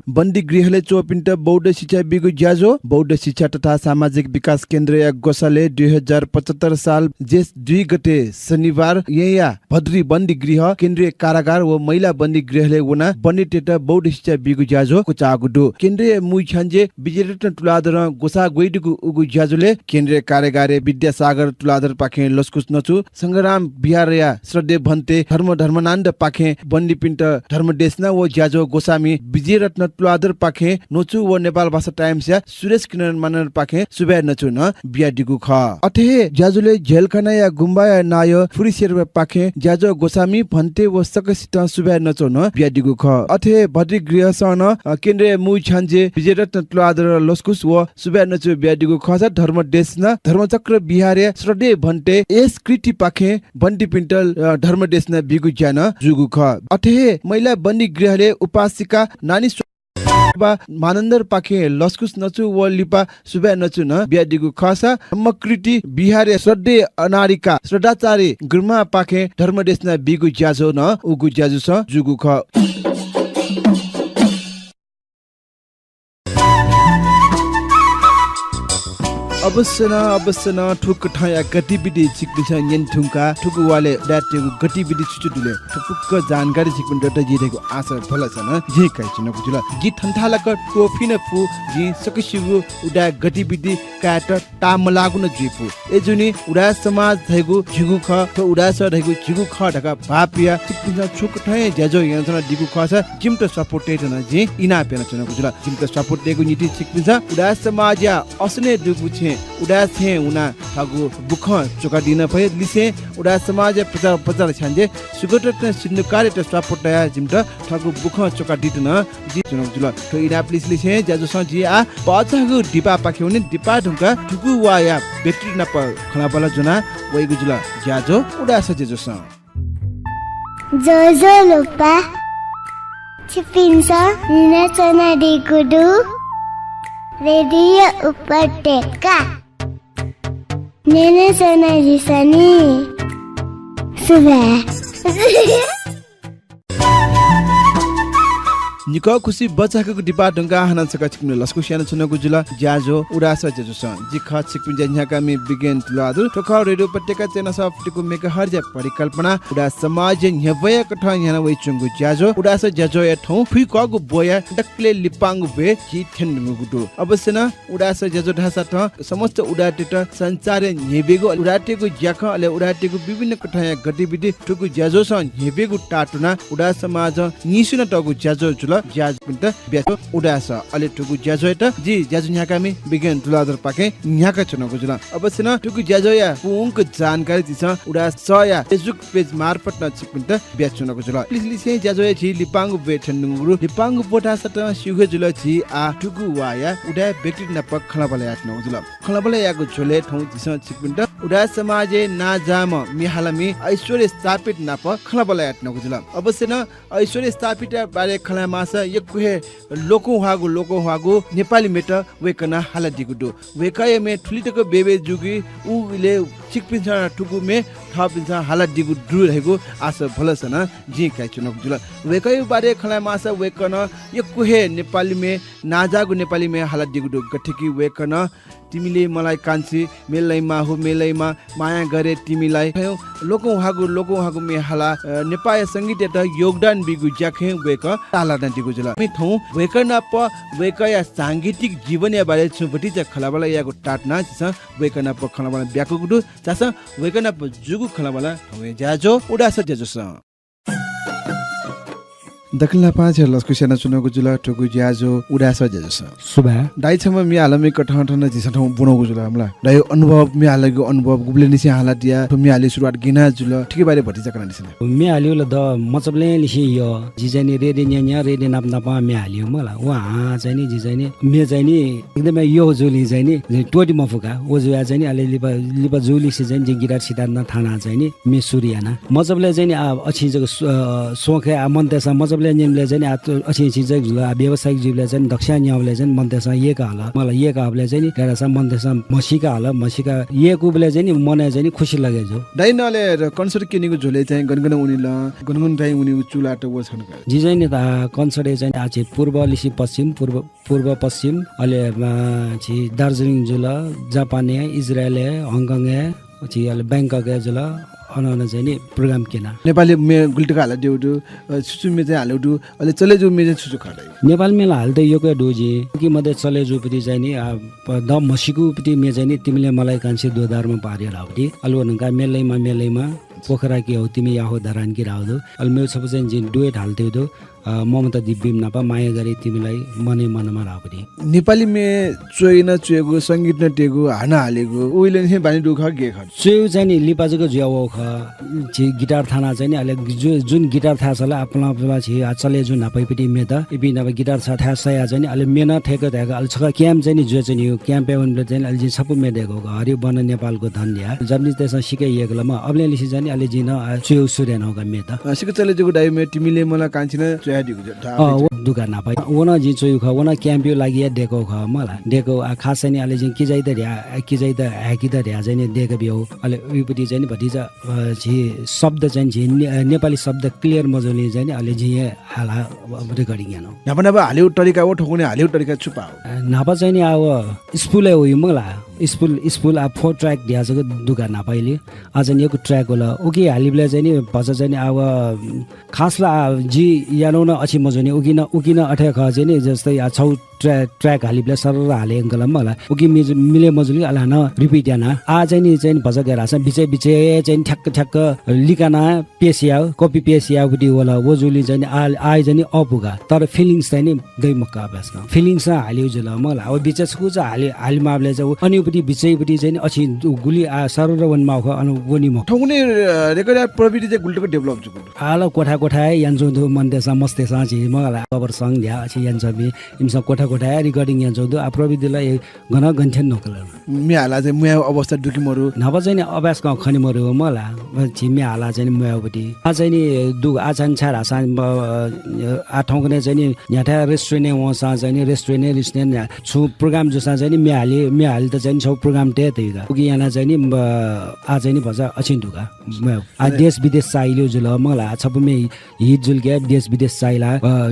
बन्दी गृहलय् च्वंपिन्त बौद्ध शिक्षा बीगु ज्याझ्वः। बौद्ध शिक्षा तथा सामाजिक विकास केन्द्रया ग्वसालय् दुई हजार पचहत्तर साल जेठ दुई गते शनिबार येँया भद्री बन्दी गृह, केन्द्रीय कारागार व महिला बन्दी गृहलय् वनाः बन्दीतय्त बौद्ध शिक्षा बीगु ज्याझ्वः क्वचाःगु दु। केन्द्रया मू छ्याञ्जे विजयरत्न तुलाधरं ग्वसाः ग्वयादीगु उगु ज्याझ्वलय् केन्द्रीय कारागारय् विद्यासागर तुलाधरपाखें लसकुस नचु, संग्राम विहारया श्रद्धेय भन्ते धर्म धर्मानन्दपाखें बन्दीपिन्त धर्मदेशना व ज्याझ्वः ग्वसाःमि विजयरत्न तुलाधरपाखें न्वचु व नेपाल भाषा टाइम्सया सुरेश किरण मानन्धरपाखें सुभाय् नचु नं बियादीगु खः। अथे हे ज्याझ्वलय् झ्यालखानाया गुम्बाया नायः फुरिसेरपाखें ज्याझ्वः ग्वसाःमि भन्ते व सकसितं सुभाय् नचु नं बियादीगु खः। अथे हे भद्री गृहसं नं, अ, केन्द्रीय मू छ्याञ्जे विजयरत्न तुलाधर लसकुस व सुभाय् नचु बियादीगु खःसा धर्मदेशना धर्मचक्र विहारया श्रद्धेय भन्ते एस कृतिपाखें बन्दीपिन्त, अ, धर्मदेशना बीगु ज्या नं जूगु खः। अथे हे महिला बन्दी गृहलय् उपासिका नानी शोभा मानन्धरपाखें लसकुस नचु व लिपा सुभाय् नचु नं बियादीगु खःसा धर्मकृति विहारया श्रद्धेय अनारिका श्रद्धाचार्य गुरुमांपाखें धर्मदेशना बीगु ज्याझ्वः नं उगु ज्याझ्वलय् जूगु खः। अवश्य नं, अवश्य नं, थुकथंया गतिविधि छिकपिन्सं न्यने धुंकाः थुगु वालय् उदाय्‌तय्गु गतिविधि छु छु दु ले, थ्व फुक्क जानकारी छिकपिन्त दत जुइ धइगु आशा भलसा नं जिं कयाच्वनागु जुल। जि थन्थालाक त्वःफिन फु, जिं सकसिगु उदाय् गतिविधि कायेत ताःमलाःगु नं जुइफु। अय्‌जूगुलिं उदाय् समाज धइगु झीगु खः, थ्व उदाय् सः धइगु झीगु खः धकाः भाःपियाः छिकपिन्सं थुकथं हे ज्याझ्वः यानाच्वनादीगु खःसा जिमित support यायेत नं जिं इनाप यानाच्वनागु जुल। जिमित support यायेगु निंतिं छिकपिन्सं उदाय् समाजया असनय् दुगु छेँ उदाय् छेँय् वनाः थःगु बुखँ च्वकादी नं फइ। लिसें उदाय् समाजया प्रचार प्रसार छ्याञ्जे सुगतरत्न सिन्धुकारयात support यानाः जिमित थःगु बुखँ च्वकादीत नं जिं च्वनागु जुल। थ्व इनाप लिसें लिसें ज्याझ्वलय् जि आः भचा हाकु दिपाःपाखे वने। दिपाः धुंकाः थुगु वाःया व्यक्ति नाप खँल्हाबल्हा ज्वना वइगु जुल। ज्याझ्वः उदाय् सः ज्याझ्वलय्। ज्वजलपा, छिकपिन्सं न्यनाच्वनादीगु दु रेडियो उपत्यका। न्यनाच्वनादिसँ नि। सुभाय्। निकः खुसि भचा हाकु दिपाः धुंकाः हानं छकः छिकपिन्त लसकुस यानाच्वनागु जुल। ज्याझ्वः उदाय् सः ज्याझ्वलय् जि खः छिकपिनि ज्या न्ह्याकामि बिगेन तुलाधर। थ्व खः रेडियो उपत्यका चय्न्हय् सवाः फिनिगू मेगाहर्जया परिकल्पना। उदाय् समाजया न्ह्यब्वया कथं न्ह्याना वइच्वंगु ज्याझ्वः। उदाय् सः ज्याझ्वःया थौं फुइकःगु ब्वया दकलय् लिपांगु ब्वय् झी थ्यनेधुंगु दु। अवश्य नं उदाय् सः ज्याझ्वः धाःसा थौं समस्त उदाय्‌तय्त संसारय् न्ह्यब्वयेगु, उदाय्‌तय्गु ज्याखँ, अले उदाय्‌तय्गु विभिन्न कथंया गतिविधि थुगु ज्याझ्वलय् न्ह्यब्वयेगु ताःतुनाः उदाय् समाजं नीस्वनातःगु ज्याझ्वः जुल। ज्याझ्वःपिन्त ब्याच्वं उदाय् सः। अले थुगु ज्याझ्वःयात जि ज्याझ्वः न्ह्याकामि बिगेन तुलाधरपाखें न्ह्याकाच्वनागु जुल। अवश्य नं थुगु ज्याझ्वःया पूवंक जानकारी झीसं उदाय् सःया Facebook page मार्फत नं छिकपिन्त बियाच्वनागु जुल। लिसें लिसें ज्याझ्वःया झी लिपांगु ब्वय् थ्यनेधुंगु दु। लिपांगु ब्व धाःसा थौं स्यू हे जुल, झी आः थुगु वाःया उदाय् व्यक्ति नाप खँल्हाबल्हा यायेत्यनागु जुल। खँल्हाबल्हा यायेगु झ्वलय् थौं झीसं छिकपिन्त उदाय् समाजय् नांजाःम्ह म्ये हालामि ऐश्वर्य स्थापित नाप खँल्हाबल्हा यायेत्यनागु जुल। अवश्य नं ऐश्वर्य स्थापितया बारे खँ ल्हायेमाःसा यक्व हे लोकंह्वाःगु, लोकंह्वाःगु नेपाली म्येत वय्कलं हालादीगु दु। वय्कःया म्ये थुलि तक बय्बय् जूगु, उ इलय् छिकपिन्सं थुगु म्ये थःपिन्सं हालादीगु दु धइगु आशा भलसा नं जिं कयाच्वनागु जुल। वय्कःया बारे खँ ल्हायेमाःसा वय्कलं यक्व हे नेपाली म्ये, नांजाःगु नेपाली म्ये हालादीगु दु। गथे कि वय्कलं तिमिले मलाई कान्छी, म्ये लइमाः हु, म्ये लइमाः, माया गरे तिमिलाई। थौं लोकंह्वाःगु, लोकंह्वाःगु म्ये हालाः, अ, नेपाःया संगीतयात योगदान बीगु ज्याखँय् वय्कः ताःलानादीगु जुल। थौं वय्कः नाप वय्कःया सांगीतिक जीवनया बारे छुं भतिचा खँल्हाबल्हा यायेगु ताःतुनाः झीसं वय्कः नाप खँल्हाबल्हा ब्याकूगु दु। झासँ वय्कः नाप जूगु खँल्हाबल्हा थौंया ज्याझ्वः उदास ज्याझ्वलय्। दकलय् न्हापां झी लसकुस यानाच्वनागु जुल थुगु ज्याझ्वः उदास ज्याझ्वलय्। सुभाय्। दाइ छम्ह म्ये हालामि कथं थन झीसं थौं ब्वनागु जुल मला। दाइया अनुभव, म्ये हालागु अनुभव, गुबलय् निसें हालादिया, थ्व म्ये हाले सुरुवात गय् याना जुल, थुकिया बारे भतिचा कनादिसँ। म्ये हालेगु ला द मचाबलय् निसें यः। जि चाहिँ नि रेडियो न्यं न्यं, रेडियो नाप नापं म्ये हालेगु मला। व हां चाहिँ नि जि चाहिँ नि म्ये चाहिँ नि एकदमै यः जूलिं चाहिँ नि त्वःते मफु का। व जुयाः चाहिँ नि अले लिपा, लिपा जूलिसे चाहिँ नि जिं गिटार सितार नं थानाः चाहिँ नि म्ये सुरु याना। मचाबलय् चाहिँ नि आ, अछिं जक सो-, अ, सोखय् आ, मनूतय्सं मचाबलय् न्यंबलय् चाहिँ नि आ, अछिं अछिं जक जुल, आ, व्यावसायिक जुइबलय् चाहिँ नि दक्वस्यां न्यंबलय् चाहिँ नि मनूतय्सं यय्काः हल। मला यय्काः हःबलय् चाहिँ नि गय् धाःसा मनूतय्सं म्हसीका हल, म्हसीका यय्कूबलय् चाहिँ नि मनय् चाहिँ नि खुसी लगे जू। दाइ नं अले concert क्यनीगु झ्वलय् चाहिँ गन गन वनेल, गन गन दाइ वनेगु चूलात व छन का? जि चाहिँ नि ता concert-य् चाहिँ नि आ, झी पूर्वलिसे पश्चिम, पूर्व पूर्व पश्चिम, अले, अ, झी दार्जिलिङ जुल, जापानय्, इजरायलय्, हङकङय्, झी अले बैंककय् जुल, अन अन चाहिँ नि program क्यना। नेपाली म्ये गुलि तक हालादिउ दु, अ, छु छु म्ये चाहिँ हालाउ दु, अले चले जूगु म्ये चाहिँ छु छु खः दाइ? नेपाली म्ये ला हाले त यक्व दु जिं, उकी मध्ये चले जूगु पति चाहिँ नि, अ, प-, द म्हसीगु पति म्ये चाहिँ नि तिमिले मलाई कान्छी द्वदारमा पार धाउ पति, अले व न्हंका म्ये लइमाः म्ये लइमाः, पोखरा कि हौ तिमी या हो धरान कि धाउ दु, अले मेउ छपु चाहिँ जिं duet हालादिउ दु, अ, ममता दिव्यम नाप माया गरे तिमिलाई मनै मनमा धाउ पति। नेपाली म्ये च्वय् नं च्वयेगु, संगीत नं त्ययेगु, हानं हालेगु, उइले निसें बानी दु खः, गय् खः? च्वय् चाहिँ नि लिपा जक जुया वः खः। झी गिटार थानाः चाहिँ नि अले जु-, जुन गिटार थाय् सल आ पलां पलां झी आ चले जू न्हापाया पति म्ये त। इपिं नाप गिटार थाय् सयाः चाहिँ नि अले म्ये नं थय्क थय्क अले छकः camp चाहिँ नि जुयाच्वनीगु। Camp-य् वनेबलय् चाहिँ नि अले जिं छपु म्ये दय्कू खः, हरि वन नेपालको धन ध्या। Japanese-तय्सं सिकय् यय्कल मला। अबलय् लिसे चाहिँ नि अले जिं नं आ च्वय् सुरु यानागु का म्ये त। अ, सिक्क चले जूगु दाइ म्ये तिमिले मला कान्छी नं च्वयादीगु ज-, धा-, अ, व दुका न्हापा। व नं जिं च्वय् खः, व नं camp-या लागि हे दय्कू खः मला। दय्कू, आ, खास चाहिँ नि अले जिं किजाइत ध्या, आ, किजाइत हाय्कित ध्या चाहिँ नि दय्का बिउ। अले उइपति चाहिँ नि भतिचा, अ, झी शब्द चाहिँ नि झी ने-, अ, नेपाली शब्द clear मजूलिं चाहिँ नि अले जिं हे हाला, अ, recording याना। न्हापा न्हापा हालेगु तरिका व थौंकन्हय् हालेगु तरिका छु पाः? अ, न्हापा चाहिँ नि आ व स्पुलय् वइ मला। स्पुल, स्पुल आ four track ध्या जक दुका न्हापा इलि। आ चाहिँ नि यक्व track वल। उकी हालिबलय् चाहिँ नि भचा चाहिँ नि आ व खास ला आ जि यानागु नं अछिं मजूनि, उकी नं, उकी नं अथे खः चाहिँ नि, जस्तै आ छौ ट्र्या-, track हालिबलय् सरर हाले यंकल मला। उकी मिज-, मिले मजुल कि अले हानं repeat याना। आ चाहिँ नि, चाहिँ नि भचा गय् धाःसा बिचय् बिचय् चाहिँ नि ठ्याक्क ठ्याक्क लिकाना paste याउ, copy paste याउ पति वल। व जुलिं चाहिँ नि आ, आइ चाहिँ नि अःपु का। तर feelings चाहिँ नि दइ मखु का अभ्यास का। Feelings हालिउ जुल मला। व बिचय् छकूचा हालि, हालि माःबलय् चाहिँ व अनिउपति बिचय्पति चाहिँ नि अछिं गुलि आ सरर वने माउ खः, अन वनी मखु। थौंकन्हय्, अ, record याये प्रविधि चाहिँ गुलि तक develop जुल? आः ला क्वथा क्वथाय् यानाच्वंगु दु, मनूतय्सं मस्तय्सं झी मला cover song ध्या अछिं यानाच्वंपिं, इमिसं क्वथा क्वथाय् recording यानाच्वंगु दु। आ प्रविधि ला ए गनं गन थें न्वकल। म्ये हालाः चाहिँ म्वायेगु अवस्था दु कि मरु? न्हापा चाहिँ नि अभ्यास कं खने मरु मला। झी म्ये हालाः चाहिँ नि म्वायेगु पति। आ चाहिँ नि दु, आ चाहिँ नि छाय् धाःसा नि, आ थौंकन्हय् चाहिँ नि न्ह्याथाय् restaurant-य् वंसां चाहिँ नि restaurant-य् restaurant-य् छुं program जूसां चाहिँ नि म्ये हाले, म्ये हालेत चाहिँ नि छौ program तये धइगु का। उकिं यानाः चाहिँ नि, आ चाहिँ नि भचा अछिं दु का। आ देश विदेश चाःहिलेउ जुल मला। छपु म्ये hit जुल कि देश विदेश चाःहिला, अ,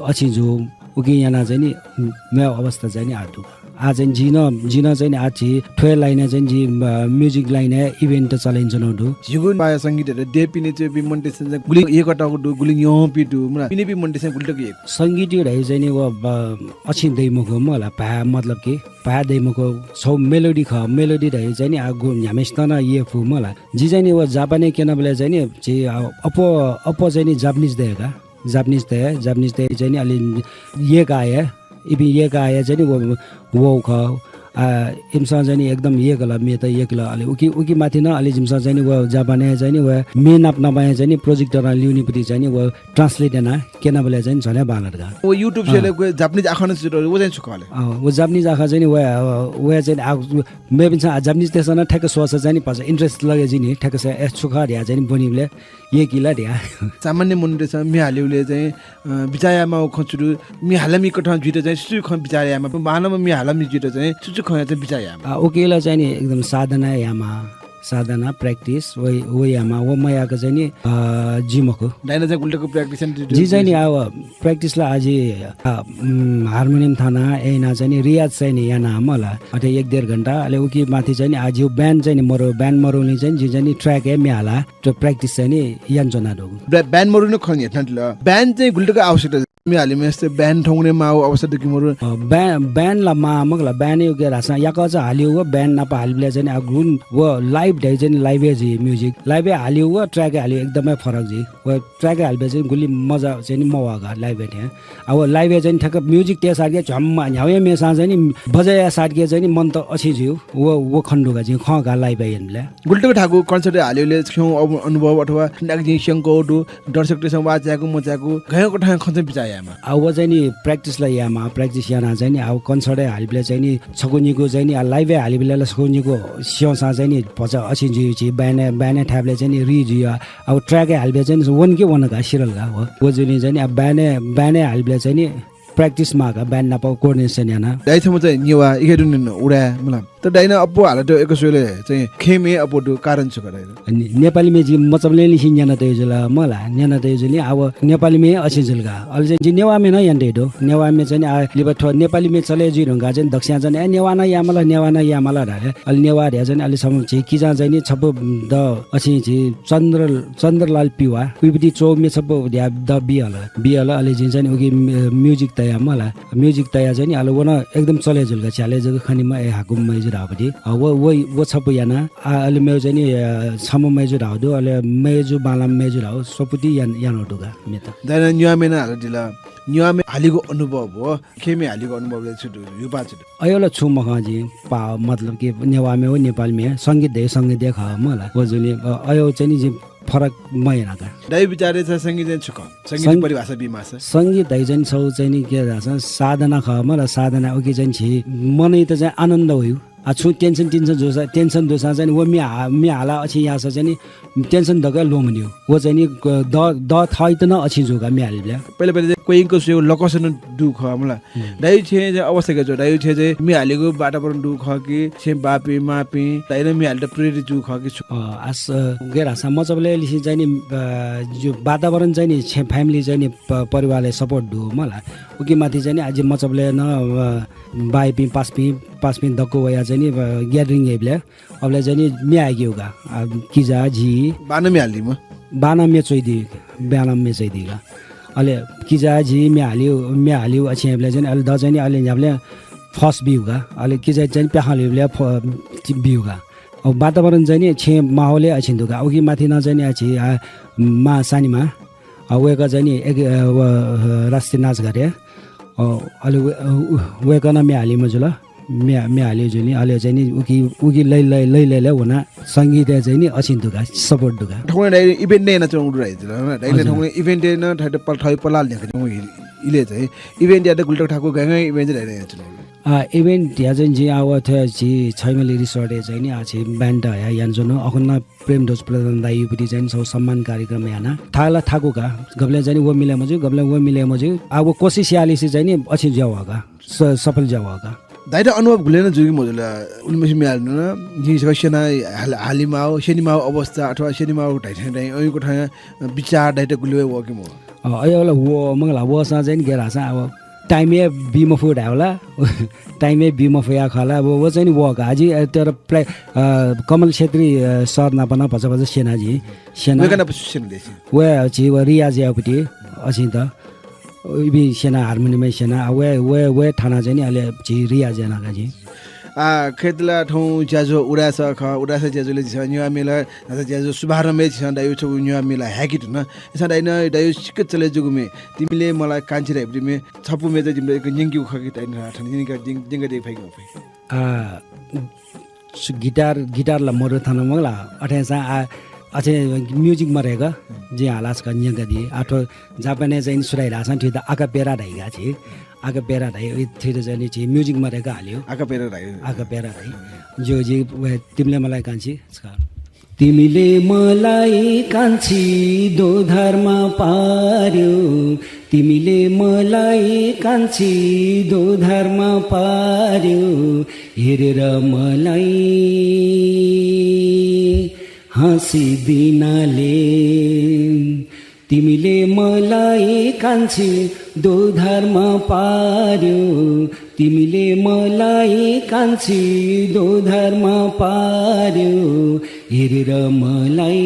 अछिं जू। उकिं यानाः चाहिँ नि म्वायेगु अवस्था चाहिँ नि आः दु। आ चाहिँ नि जिं नं, जिं नं चाहिँ नि आ झी थ्व line-य् चाहिँ नि जि, अ, music line-य् event चले यानाच्वनागु दु। झीगु नेपाःया संगीतय् देपिने च्वंपिं मनूतय्सं चाहिँ गुलि यय्कातःगु दु, गुलि न्ह्यःपिं दु, मला पिनेपिं मनूतय्सं गुलि तक यय्कू? संगीत धइगु चाहिँ नि व, अ, अछिं दइ मखु मला, भाय् मतलब कि भाय् दइ मखु, छौ melody खः, melody धइगु चाहिँ नि आ गु न्ह्याम्हेसित नं यय्कू मला। जि चाहिँ नि व जापानय् क्यनाबलय् चाहिँ नि झी, अ, अप्वः, अप्वः चाहिँ नि Japanese दय्का। Japanese तय्, Japanese तय् चाहिँ नि अले यय्काः हे, इपिं यय्काः हे चाहिँ नि व, वउ खः। आ, इमिसं चाहिँ नि एकदम यय्कल, म्येत यय्कल। अले उकी, उकी माथि नं अले जिमिसं चाहिँ नि व जापानय् चाहिँ नि व म्ये नाप नापं हे चाहिँ नि projector ल्यूनेपति चाहिँ नि व translate यानाः क्यनाबलय् चाहिँ नि झन हे बांलात का। व YouTube अँ। स्वयाः व Japanese आखः नं छु, व चाहिँ छु खः ले? अँ, व Japanese आखः चाहिँ नि व, व चाहिँ आ, मेपिन्सं आ Japanese तय्सं नं ठ्याक्क स्वःसा चाहिँ नि भचा interest लगे जुइ नि, ठ्याक्क स्वयाः ए छु खः धयाः चाहिँ नि ब्वनीबलय् यय्की ला धयाः। सामान्य मनूतय्सं म्ये हालेबलय् चाहिँ, अ, बिचाः यायेमाःगु खँ छु दु, म्ये हालामि कथं जुइत चाहिँ छु छु खँ बिचाः यायेमाः, बांलाम्ह म्ये हालामि जुइत चाहिँ छु छु खँया चाहिँ बिचाः यायेमाः? आ, उकिं ला चाहिँ नि एकदम साधना यायेमाः, साधना, practice, व, व यामा, व मयाक चाहिँ नि, अ, जुइ मखु। दाइनं चाहिँ गुलि तक practice याना दु, दु, जि चाहिँ नि दु। अब practice ला आजि, अ, उम्, हार्मोनियम थाना, एना चाहिँ नि रियाज चाहिँ नि याना मला। अथे एक डेढ घण्टा, अले उकी माथि चाहिँ नि आजि band चाहिँ नि मरु, band मरुनि चाहिँ जि चाहिँ नि track हे म्याला, त्यो practice चाहिँ नि यान च्वना दु। ब्या-, band मरुनि खन हेतना दिल। Band चाहिँ गुलि तक आवश्यकता म्ये हालिम्हेसित band थौंकन्हय् माःगु अवस्था दु कि मरु? अ, band, band ला माः मखु ला, band यो के धाःसा याकःचा हालिउ व band नाप हालिबलय् चाहिँ नि आ गुण व live धाइ चाहिँ नि live हे जुइ music। Live हे हालिउ व track हे हालिउ एकदमै फरक जुइ। व track हे हालिबलय् चाहिँ गुलि मजा चाहिँ नि मवाः का live हे थें। आ व live हे चाहिँ नि ठ्याक्क music तेसारके झ्वाम्मा न्ह्याउ हे मेसां चाहिँ नि बजाया सारके चाहिँ नि मन त अछि जुइ। व, व खन दु का जिं खं का live हे यनबलय्। गुलि तक थाकु concert हे हालिबलय् छेउ अनुभव अथवा नाक जिं स्यंकौ दु, दर्शकतय्सं वा चाय्कू मचाय्कू, गय् कथं खँ चाहिँ बिचाः यायेमाः? आ, व चाहिँ नि practice ला यायेमाः, practice याना चाहिँ नि, आ, व concert हे हालिबलय् चाहिँ नि, छकू निकू चाहिँ नि, आ, live हे हालिबलय् ला छकू निकू स्यंसां चाहिँ नि, भचा अछि जुइ छि, band, band थाय्बलय् चाहिँ नि, रि जुइ, आ, व track हे हालिबलय् चाहिँ नि, वन कि वन का, सिरल का, व। व जुनि चाहिँ नि, आ, band, band हालिबलय् चाहिँ नि, practice माः का, band नाप coordination याना। दाइ छम्ह चाहिँ नेवाः, इखे दुने नं उदाय्, मला। तर दाइनं अप्वः हालातय् एक स्वय्‌बलय् चाहिँ खेमे अप्वः दु, कारण छु का दाइनं? ने-, नेपाली म्ये जिं मचाबलय् निसें न्यना तयु जुल मला, न्यना तयु जुल, आ व नेपाली म्ये अछिं जुल का। अले चाहिँ जिं नेवाः म्ये नं याना तयु दु। नेवाः म्ये चाहिँ आ लिपा थ्व नेपाली म्ये चले जुइ धुंका चाहिँ दक्स्यां चाहिँ ए नेवाः नं यामाल, नेवाः नं यामाल धारे। अले नेवाः धया चाहिँ अले छम्ह झी किजा चाहिँ नि छपु द अछिं झी चन्द्र, चन्द्रलाल पिवा। उइपति च्वः म्ये छपु धया द बिहल। बिहल अले जिं चाहिँ उकी म्ये-, music तया मला। Music तया चाहिँ नि अले वन एकदम चले जुल का, झ्याले जक खनिमा ए हाकुम मैजु धावपति। अ, व, व, व छपु याना, आ, अले मेउ चाहिँ नि, अ, छम्ह मैजु धाव दु, अले मैजु बांलाम मैजु धाव, स्वपुति यान, यानो दु का, म्ये त। दाइनं नेवाः म्ये नं हालादिल। नेवाः म्ये हालिगु अनुभव व, खेमे हालिगु अनुभव ले छु दु, युपा छु दु? अय्‌ला छु मखं जिं, पा, मतलब कि नेवाः म्ये व नेपाली म्ये, संगीत दे, संगीत दे खः मला। व जुनि, अ, अय्‌उ चाहिँ नि जिं फरक मयाना का। दाइ बिचारय् चाहिँ संगीत चाहिँ छु खः? संगीत सं-, परिभाषा बीमास। संगीत धाइ चाहिँ छौ चाहिँ नि के धाःसा साधना खः मला, साधना उकी चाहिँ छि मनय् त चाहिँ आनन्द वयु। आ, छु tension, tension जुसा, tension दुसा चाहिँ नि व म्ये हा-, म्ये हाला अछिं यासा चाहिँ नि tension दक ल्वःमन्यु। व चाहिँ नि क-, द-, द थःइत नं अछिं जू का म्ये हालिबलय्। पहिले पहिले चाहिँ क्वय्‌क स्वयेगु लकस नं दु खः मला। हम्म। दाइ छेँ चाहिँ अवस्था गय् च्वं? दाइ छेँ चाहिँ म्ये हालिगु वातावरण दु खः कि छेँ बापिं, मापिं, दाइनं म्ये हालेत प्रेरित जू खः कि छु? अ, आस, अ, गय् धाःसा मचाबलय् लिसें चाहिँ नि, अ, जो वातावरण चाहिँ नि छेँ family चाहिँ नि प-, परिवारले support दु मला। उकी माथि चाहिँ नि आजि मचाबलय् नं, अ, बाइपिं, पासपिं, पासपिं दक्व वया चाहिँ नि, अ, gathering याइबलय् अबलय् चाहिँ नि म्ये हाइकेगु का। आ, किजा, झी। बांनं म्ये हालिदिम्ह? बांनं म्ये च्वइदी, बांनं म्ये च्वइदी का। अले किजा, झी म्ये हालिउ, म्ये हालिउ अछिं याइबलय् चाहिँ नि अले द चाहिँ नि अले न्ह्याबलय् first बिउ का। अले किजा चाहिँ नि प्याखं लिउबलय् फ-, बिउ का। अब वातावरण चाहिँ नि छेँ माहौलय् अछिं दु का। उकी माथि नं चाहिँ नि आ छि, आ, मा सानिमा। अ, वय्‌कः चाहिँ नि एक, अ, व, अ, राष्ट्रिय नाचघाटय्, अ, अले व, अ, उ, वय्‌कलं म्ये हालीम्ह जुल। म्ये, म्ये हाली जुनि, अले चाहिँ नि उकी, उकी लै, लै, लै, लै, लै वना संगीतय् चाहिँ नि अछिं दु का, support दु का। थौंकन्हय् event यानाच्वंगु दु धाइ जुल, हँ? हजुर। थौंकन्हय् event याना थथे पल-, थथे पलाः न्ह्याकाच्वंगु इलय् चाहिँ event यात गुलि तक थाकु गय् गय् event चाहिँ यानाच्वंगु दु? आ, event या चाहिँ जिं आ व थ्व झी छैमली resort-य् चाहिँ नि आ झी band हया यानाच्वनु। अखुन्हु प्रेमध्वज प्रधान दाइयापट्टि चाहिँ नि छगू सम्मान कार्यक्रम याना। थाला थाकु का, गबलें चाहिँ नि व मिले मजू, गबलें व मिले मजू। आ व कोसिस यालिसे चाहिँ नि अछिं ज्या वः का, स-, सफल ज्या वः का। दाइयात अनुभव गुलें नं जू कि मजू ला? उलिमछि म्ये हालेधुन, जिं छकः स्यना हाल-, हालिमाउ, स्यनिमाउ अवस्था अथवा स्यनिमाउ धाइ थें धाइ, अय्‌कथं बिचाः दाइयात गुलि वः कि मवः? अ, अय्‌ला व, मखु ला, वःसां चाहिँ नि गय् धाःसा अब time हे बी मफु धायेवला। Time हे बी मफुया खः ला, व, व चाहिँ नि वः का। आजि, अ, तर प्राय, अ, कमल छेत्री, अ, sir नाप नं भचा भचा स्यना जिं। स्यना। वय्‌कः नाप छु स्यना दे छिं? व झी व रियाज याःपट्टि अछिं त। इपिं स्यना हार्मोनियमय् स्यना, आ, व, व, व थाना चाहिँ नि अले झी रियाज याना का जिं। आ, खय्‌त ला थौं ज्याझ्वः उदाय् सः खः, उदाय् सः ज्याझ्वलय् झीसं नेवाः म्ये ला, न्हाचः ज्याझ्वः शुभारम्भय् झीसं दाइया छगू नेवाः म्ये ला हाइके धुन। अय्‌सां दाइनं, दाइया सिक्क चले जूगु म्ये, तिमिले मला कान्छी धाइपट्टि म्ये, छपु म्ये चाहिँ जिमित एक न्यंकेगु खः कि दाइनं थन न्यंका, न्यं-, न्यंकादी फइ कि मफइ? आ, सु-, guitar, guitar ला मरु थन मखु ला, अथेसां आ, अथे music मरय्‌क जिं हालास का न्यंकादी। आ थ्व जापानय् चाहिँ नि सुराइ धाःसां थुइत a cappella धाइ का झी। A cappella धाइ, थुइत चाहिँ नि झी music मरय्‌क हाल्यो। A cappella धाइ। A cappella धाइ। ज्यू, ज्यू, व तिमिले मला कान्छी, छ। तिमिले मलाई कान्छी दोधारमा पार्‍यौ, तिमिले मलाई कान्छी दोधारमा पार्‍यौ, हेरेर मलाई हाँसिदिनाले तिमीले मलाई कान्छी दोधर्म पार्‍यो, तिमीले मलाई कान्छी दोधर्म पार्‍यो, हेरेर मलाई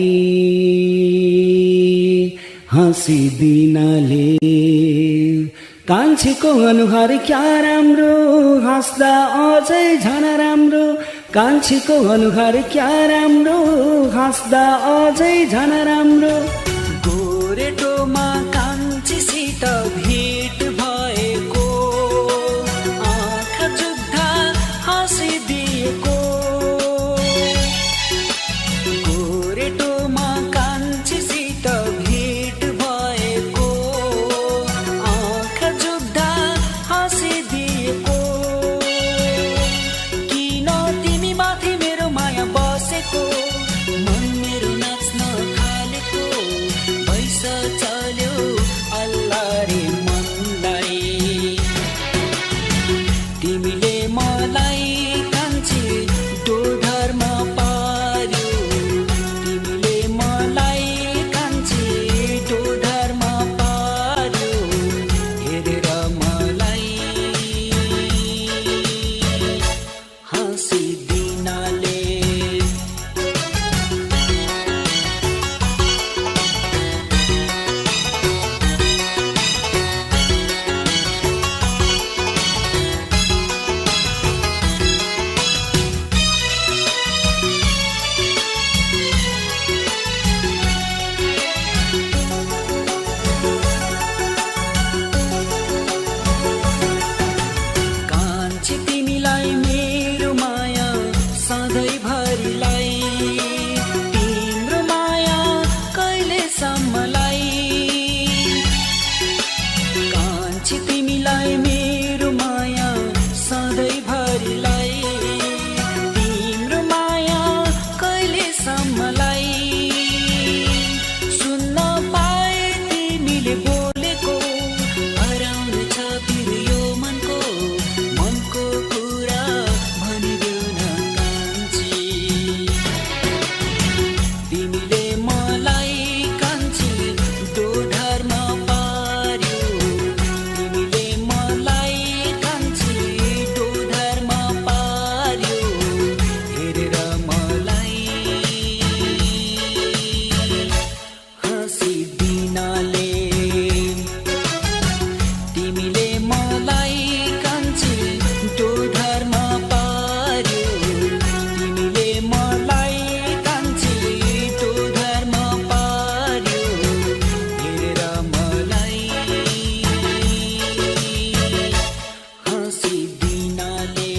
हाँसिदिनाले। कान्छीको अनुहार क्या राम्रो, हाँस्दा अझै झन राम्रो। कान्छीको अनुहार क्या राम्रो, हाँस्दा अझै झन राम्रो। गोरेटोमा कान्छीसित भेट भएको, आँखा जुत्ता हाँसिदिएको। गोरेटोमा कान्छीसित भेट भएको, आँखा जुत्ता हाँसिदिएको। किन तिमी माथि मेरो माया बसेको, मन मेरो नाच्न थालेको, भैसा चल्यो अल्लारे मनलाई। तिमीले मलाई कान्छी दोधर्म पार्‍यो, तिमीले मलाई कान्छी दोधर्म पार्‍यो, हेरेर मलाई हाँसिदिनाले। कान्छी तिमीलाई मेरो माया सधैँभरिलाई, तिम्रो माया कहिलेसम्मलाई। कान्छी तिमीलाई मेरो माया सधैँभरिलाई, तिम्रो माया कहिलेसम्मलाई। सुन्न पाए तिमीले बोलेको, हराउनेछ फेरि यो मनको, मनको कुरा भनिदेऊ न कान्छी। तिमीले मलाई कान्छी दोधर्म पार्‍यो, तिमीले मलाई कान्छी दोधर्म पार्‍यो, हेरेर मलाई हाँसिदिनाले। तिमीले मलाई कान्छी दोधर्म पार्‍यो, तिमीले मलाई कान्छी दोधर्म पार्‍यो, हेरेर मलाई हाँसिदिनाले।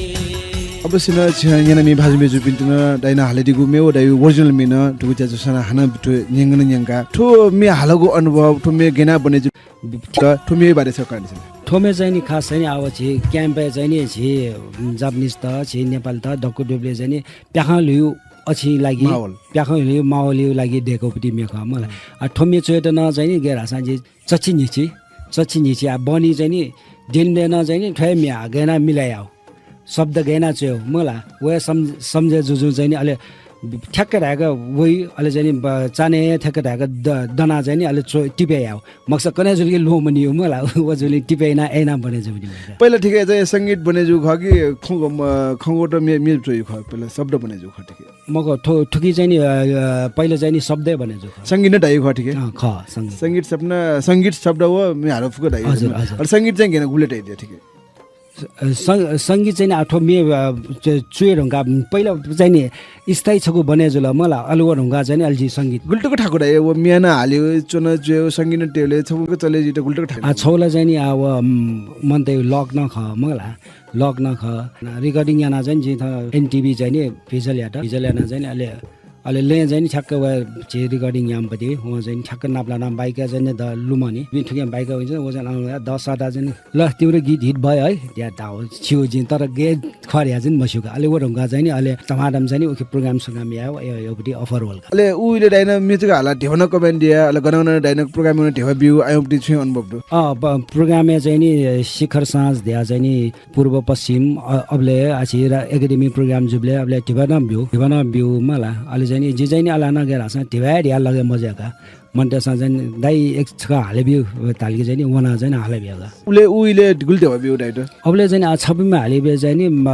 अवश्य नं छिं न्यनामि भाजु मय्‌जुपिन्त नं दाइनं हालादीगु म्ये व दाइया original म्ये नं थुगु च्याचुसां हानं थ्व न्यंकं न्यंका। थ्व म्ये हालागु अनुभव, थ्व म्ये गय् याना बने जू? थ्व म्ये बारे छकः कनादिसँ। थ्व म्ये चाहिँ नि खास चाहिँ नि आः झी camp-य् चाहिँ नि झी Japanese-त, झी नेपालीत दक्व दुबलय् चाहिँ नि प्याखं ल्हुइगु अछिं लागि, माहौल। प्याखं ल्हुइगु माहौलया लागि दय्‌कूपिं म्ये खः मला। आः थ्व म्ये च्वयेत नं चाहिँ नि गय् धाःसां झी चच्छि न्हिच्छि, चच्छि न्हिच्छि आः बहनी चाहिँ नि द्यनेदय् नं चाहिँ नि थ्व हे म्ये आः गय् याना मिलाय् याः। शब्द गय् याना च्वये मला। व हे सम-, सम्झे जुजुं चाहिँ नि अले ठ्याक्क धाय्‌क वइ, अले चाहिँ नि ब-, चान्हय् हे ठ्याक्क धाय्‌क द-, दनाः चाहिँ नि अले च्व-, टिपे याः। मखुसा कन्हय् जुल कि ल्वहं मनी मला। व जुलिं टिपे याना, याना बने जूपिं म्ये खः। पहिला थुकी चाहिँ संगीत बने जूगु खः कि खँ-, म-, खँग्वःत म्ये, म्ये च्वयेगु खः, पहिला शब्द बने जूगु खः थुकी? मखु, थु-, थुकी चाहिँ नि, अ, अ, पहिला चाहिँ नि शब्द हे बने जूगु खः। संगीत नं धाइगु खः थुकी? अँ, खः, संगीत। संगीत शब्द, संगीत शब्द व म्ये हाले फुक्क धाइगु। हजुर, हजुर। अले संगीत चाहिँ गय् याना गुबलय् तयादिया थुकी? अ, सं-, संगीत चाहिँ नि आः थ्व म्ये, अ, च-, च्वये धुंकाः पहिला चाहिँ नि स्थायी छकू बने जुल मला, अले व धुंकाः चाहिँ नि अले झी संगीत। गुलि तक थाकु धाइ, व म्ये नं हाले, च्वन च्वये, संगीत नं तयेबलय् छकू चले जुइत गुलि तक थाकु। आः छगू ला चाहिँ नि आः व, उम्, मनूतय् luck नं खः मला, luck नं खः। Recording यानाः चाहिँ नि जिं थः NTV चाहिँ नि visual यात, visual यानाः चाहिँ नि अले अले लँय् चाहिँ नि ठ्याक्क व झी recording याःम्ह पति, वं चाहिँ नि ठ्याक्क नापलानाः bike-य् चाहिँ नि द लुमनि। जिं थुकिं bike-य् वइन्छ, व चाहिँ नि द सःताः चाहिँ नि, "ल, तिम्रो गीत hit भयो है," धयाः धाः। छिगु जिं तर गय् खः धयाः चाहिँ नि मस्यू का। अले व धुंकाः चाहिँ नि अले धमाधम चाहिँ नि उखे program सोग्राम याये, व, व, वयापट्टि offer वल का। अले उ इलय् दाइनं म्ये जक हालाः ध्यबा नं कमाइ दिया, अले गन गन दाइनं program यानाः ध्यबा ब्यू, अय्‌पट्टि छुं अनुभव दु? अँ, प-, program-य् चाहिँ नि शिखर साँझ धयाः चाहिँ नि पूर्व पश्चिम, अ, अबलय् आः झी रा-, academy program जूबलय् अबलय् ध्यबा नं ब्यू, ध्यबा नं ब्यू मला। अले चाहिँ नि, जिं चाहिँ नि अलाना गय् धाःसां धिबा हे धिया लगे मज्याका। मनतय्‌सं चाहिँ नि, "दाइ, एक छकः हाले ब्यु" धाल कि चाहिँ नि, वना चाहिँ नि हाले ब्यु का। उले उ इले गुलि धिबा ब्यु दाइ त? अबले चाहिँ नि आ छपिमा हाले ब्यु चाहिँ नि, म,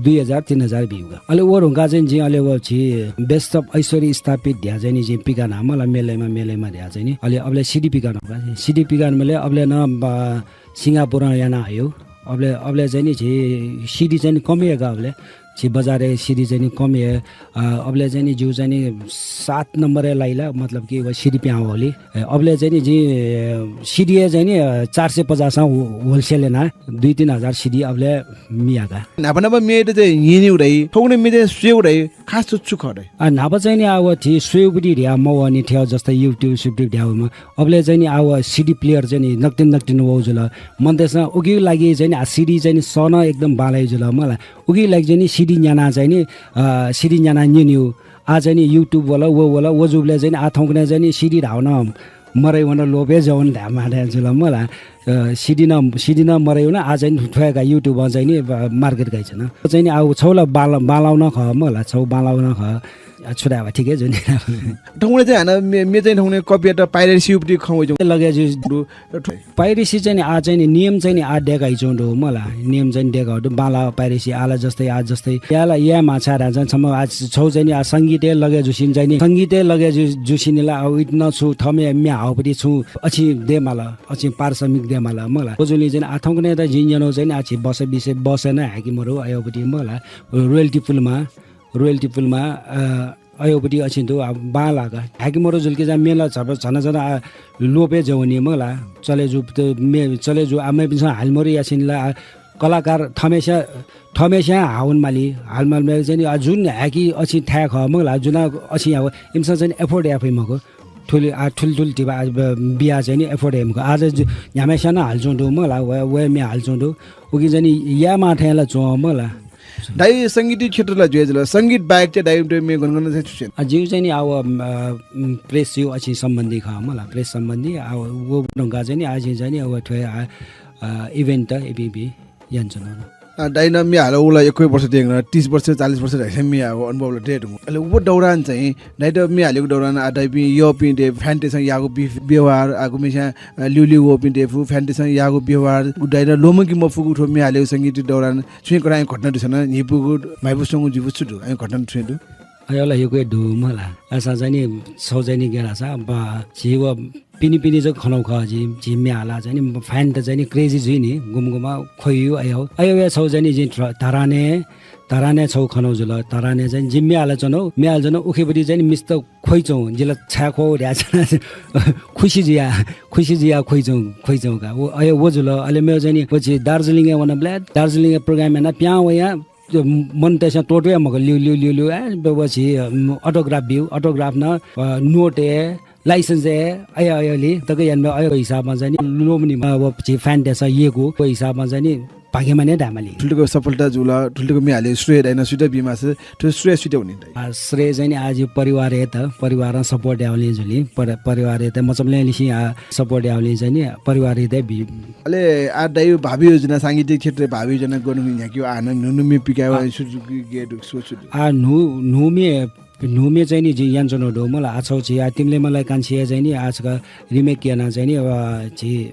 दुई हजार, तीन हजार ब्यु का। अले व धुंका चाहिँ नि जिं अले व झी Best of ऐश्वर्य स्थापित ध्या चाहिँ नि जिं पिकाना मला मेलैमा, मेलैमा ध्या चाहिँ नि। अले अबले CD पिकाना का। CD पिकाना मले अबले न, ब, सिंगापुरं याना हयो। अबले, अबले चाहिँ नि झी CD चाहिँ नि कम हे का अबले। झी बजारय् CD चाहिँ नि कम हे। अ, अबले चाहिँ नि जिउ चाहिँ नि सात नम्बरय् लाइला, मतलब कि व CD पिहां वली। ए, अबले चाहिँ नि जि, ए, CD हे चाहिँ नि, अ, चार सय पचासं हो-, wholesale याना, दुई तीन हजार CD अबले मिया का। न्हापा न्हापा मेत चाहिँ न्यनेउ दाइ, थौंकन्हय् मे चाहिँ स्वयेउ दाइ, खास छु छु खः दाइ? आ, न्हापा चाहिँ नि आ व थी स्वयेउ पति ध्या मवःनि थेव जस्तै YouTube, YouTube ध्या वमा। अबले चाहिँ नि आ व CD player चाहिँ नि नकतिनि नकतिनि वउ जुल। मनतय्‌सं उकिया लागि चाहिँ नि आ CD चाहिँ नि सनं एकदम बांलाइ जुल मला। उकिया लागि चाहिँ नि CD न्याना चाहिँ नि, अ, CD न्याना न्यनेउ। आ चाहिँ नि YouTube वल, व वल, व जुबले चाहिँ नि आ थौंकन्हय् चाहिँ नि CD धाउन मरै वन लोपे जवन धामा धाय जुल मला। अ, CD न, CD न मरै वन, आ चाहिँ नि थ्वय्‌का YouTube चाहिँ नि, अ, market गाइ छन। चाहिँ नि आ छौ ला बांला-, बांलाउ न खः मला, छौ बांलाउ न खः। आ, छु धायेबा, ठीक हे जुनि। थौंकन्हय् चाहिँ हानं मे, मे चाहिँ थौंकन्हय् कपियात piracy उपति खँ वइ जुं। लगे जु-, दु, थ्व-, piracy चाहिँ नि आ चाहिँ नि नियम चाहिँ नि आ देकाइ जुं दु मला। नियम चाहिँ नि देकाउ दु। बांला piracy आला जस्तै, आ जस्तै। याला, या माछा धान चाहिँ छम्ह आ छौ चाहिँ नि आ संगीतय् लगे जुसिन चाहिँ नि, संगीतय् लगे जु-, जुसिन ला आ उइत न छु थमे म्या हाउपति छु अछि दे माला, अछि पारिश्रमिक दे माला मला। व जुलि चाहिँ नि आ थौंकन्हय् त जिं न्यनौ चाहिँ नि आ छि बस बिसे बस न हाकि मरु अयोपति मला। Royalty पुलमा royalty पुलमा, अ, अयोपति अछि दु, आ, बांलाक। हाकि मरु जुल कि जा मेला झप-, झन झन, आ, लोपे जवनी मला। चले जु त मे-, चले जु आ मेपिन्सं हाल मरु यासिन ला, आ, कलाकार थमेस्या, थमेस्या हाउन माली, हाल माल मे चाहिँ नि, आ, जुन हाकि अछि थाय् खः मला, जुना अछि हाउ, इमिसं चाहिँ नि afford याफइ मखु। थुलि, आ, थुलि थुलि धिबा, आ, ब-, बिया चाहिँ नि afford याइ मखु। आज जु-, न्ह्याम्हेस्या न हाल जुं दु मला, व, व मे हाल जुं दु। उकि चाहिँ नि या माथय् ला च्वं मला। दाइ संगीत क्षेत्र ला जुया जुल। संगीत बाहेक चाहिँ दाइ मे गन गन चाहिँ छु चाहिँ? आ, जिउ चाहिँ नि आ व, अ, press यु अछि सम्बन्धी खः मला, press सम्बन्धी। आ, व ढंका चाहिँ नि आ जिं चाहिँ नि आ व थ्वय् आ, अ, event त इपिं बि यान च्वन। आ, दाइ न मे हाल उला एक्वै वर्ष देंगन, तीस वर्ष, चालीस वर्ष धाइसे मे आ व अनुभव ला दे दु। अले व दौरान चाहिँ दाइ त मे हालेको दौरान आ दाइपिं यःपिं दे fan तय्‌सं याःगु बि-, व्यवहार, आ गुम्हेस्या अ, ल्यूल्यू वःपिं दे फु, fan तय्‌सं याःगु व्यवहार, उ दाइ न लोमंके मफुगु थ्व मे हालेको संगीत दौरान छुं कथं घटना दु छन, न्हिपुगु, म्हाइपुस्वंगु जिपु छु दु, अय् घटना छुं दु? अय् ला यक्व हे दु मला। अय्‌सां चाहिँ नि, छौ चाहिँ नि गेलासा, बा, झी व पिनि पिनि जक खनौ खः, झी, झी मे हाला चाहिँ नि, fan त चाहिँ नि crazy जुइ नि, गुम गुम ख्वयु, अय्, अय्, अय् छौ चाहिँ नि, जिं थ-, धराने, धराने छौ खनौ जुल, धराने चाहिँ नि, जिं मे हाला च्वनौ, मे हाला च्वनौ, उखेपट्टि चाहिँ नि, मिस्त ख्वइचौं, जिला छाय् ख्वउ ध्याःसा खुसी जुया, खुसी जुया ख्वइचौं, ख्वइचौं का। व, अय्, व जुल, अले मेव चाहिँ नि, व झी दार्जिलिङय् वनाबलय्, दार्जिलिङय् program याना पिहां वया, त्यो मनूतय्‌सं त्वःत्वया मखु, ल्यू, ल्यू, ल्यू, ल्यू, ए, व झी, अम, autograph ब्यू, autograph न, अ, note ए, license ए, अय्, अय्, लि, तक यानबलय्, अय्, हिसाबमा चाहिँ नि, लोमनि, अ, व झी fan तय्‌सं यय्‌कू, व हिसाबमा चाहिँ नि, भाग्यमानी धायेमाली। थुलिक सफलता जुल, थुलिक मे हाले श्रेय दाइ न सुइत बीमास, थ्व श्रेय सुइत वनी दाइ? आ, श्रेय चाहिँ नि आ जि परिवारयात, परिवारं support यावलिं जुलि, पर-, परिवारयात मचमले लिसिं आ support यावलिं चाहिँ नि परिवारयात बी। अले आ दाइ भावी योजना, सांगीतिक क्षेत्र भावी योजना गन हुँ न्ह्याक्यु आ न न्हू न्हू मे पिकाय् आ। वा सुजुकी गे दु सोच दु। आ न्हू, न्हू मे, न्हू मे चाहिँ नि जि यान च्वनौ दु मला आ छौ छि आ तिमले मला कान्छी या चाहिँ नि आ छका remake याना चाहिँ नि, अ, झी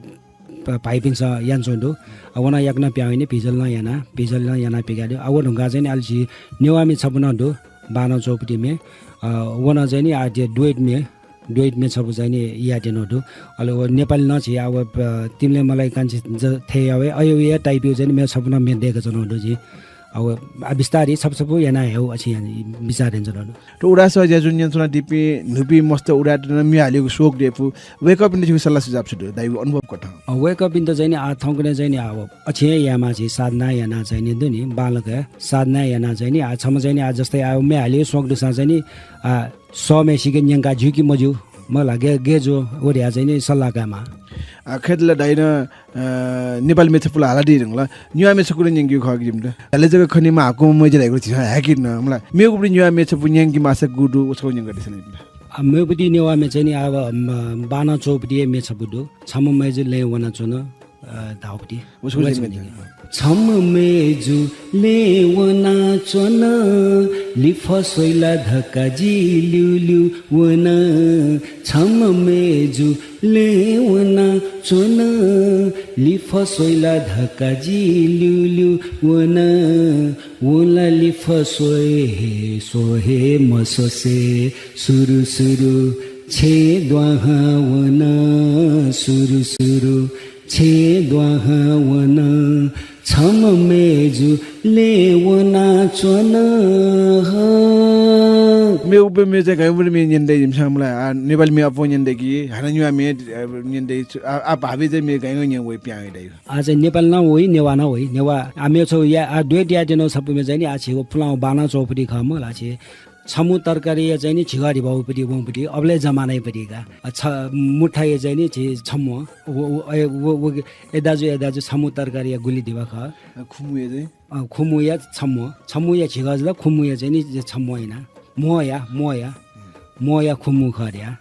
प-, भाइपिन्सं यानाच्वंगु दु। अ, व नं याकनं पिहां वइनि, visual नं याना, visual नं याना पिकादु। अ, व धुंकाः चाहिँ नि अले झी नेवाः मे छपु नं दु, बांलाः च्वःपिं मे। अ, व नं चाहिँ नि आ, duet मे, duet मे छपु चाहिँ नि यानातयागु दु। अले व नेपाली नं झी आ, व, अ, तिमले मला कान्छी ज-, थें यावे, अय्, व type या चाहिँ नि मे छपु नं मे दय्काच्वनागु दु झी। अ, व, आ, बिस्तारै छपु छपु याना हयेगु अछि याना बिचाः यानाच्वनागु दु। थ्व उदाय् सः ज्याझ्वः न्यनाच्वनादीपिं न्हूपिं मस्त उदाय्‌तय्‌त नं म्ये हालेगु शौक दयेफु, वय्‌कःपिन्त छिगु सल्लाह सुझाव छु दु, दाइगु अनुभव कथं? अ, वय्‌कःपिन्त चाहिँ नि, आ, थौंकन्हय् चाहिँ नि, आ, अथे हे यायेमाः झी साधना याना चाहिँ नि दु नि, बांलाक साधना याना चाहिँ नि, आ, छम्ह चाहिँ नि, आ, जस्तै, आ, म्ये हालेगु शौक दुसां चाहिँ नि, आ, सःम्हेसिके न्यंका ज्यू कि मज्यू, मला, गय्, गय् ज्यू, व धयाः चाहिँ नि सल्लाह कायेमाः। आ, खय्‌त ला दाइनं अ, नेपाली म्ये छपु ला हालादी धुंकल, नेवाः म्ये छकू नं न्यंकेगु खः कि जिमित। हाले जक खनेमा हाकुम्ह मय्‌जु धाइगु झीसं हाय्‌की न, मला। मेगुपति नेवाः म्ये छपु न्यंकेमाःसा गु दु, व छकू न्यंकादिसँ नि। आ, मेगुपति नेवाः म्ये चाहिँ नि, आ, म, बांलाः च्वःपति हे म्ये छपु दु। छम्ह मय्‌जु लँय् वनाच्वन। अ, धाःगु पति। व छु वय् जिं छम्ह मेजु लँय् वनाच्वन, लिफः स्वइ ला धकाः जि ल्यूल्यू वन। छम्ह मेजु लँय् वनाच्वन, लिफः स्वइ ला धकाः जि ल्यूल्यू वन। वं ला लिफः स्वये हे, स्वये हे मस्वसे, सुरु सुरु छेँ द्वाहां वन, सुरु सुरु छेँ द्वाहां वन, छम्ह मेजु लँय् वनाच्वन ह। मेगु, मेगु चाहिँ गय् वने मेगु न्यने दइ जिमिसं मला, आ, नेपाली मेगु अप्वः न्यने दइ कि, हानं नेवाः मेगु, अ, न्यने दइ, आ, आ, भावय् चाहिँ मेगु गय् गय् न्यने वइ प्यां वइ दाइ। आ, चाहिँ नेपाल नं वइ, नेवाः नं वइ, नेवाः। आ, मेगु छगू या, आ, duet यायेत्यनागु छपु मेगु चाहिँ नि, आ, झीगु पुलांगु बांलाः च्वंगु पति खः मला, आ, झी छम्हु तरकारीया चाहिँ नि झिगः धिबा वःपति, वंपति, अबलय् जमानाया पति का। अ, छ-, मुठाया चाहिँ नि झी छम्हु। व, व, अ, व, व, ए दाजु, ए दाजु, छम्हु तरकारीया गुलि धिबा खः? अ, खुम्हुया चाहिँ? अ, खुम्हुया छम्हु। छम्हुया झिगः जुल, खुम्हुया चाहिँ नि छम्हु याना। म्वःया, म्वःया। म्वःया खुम्हु खः धया।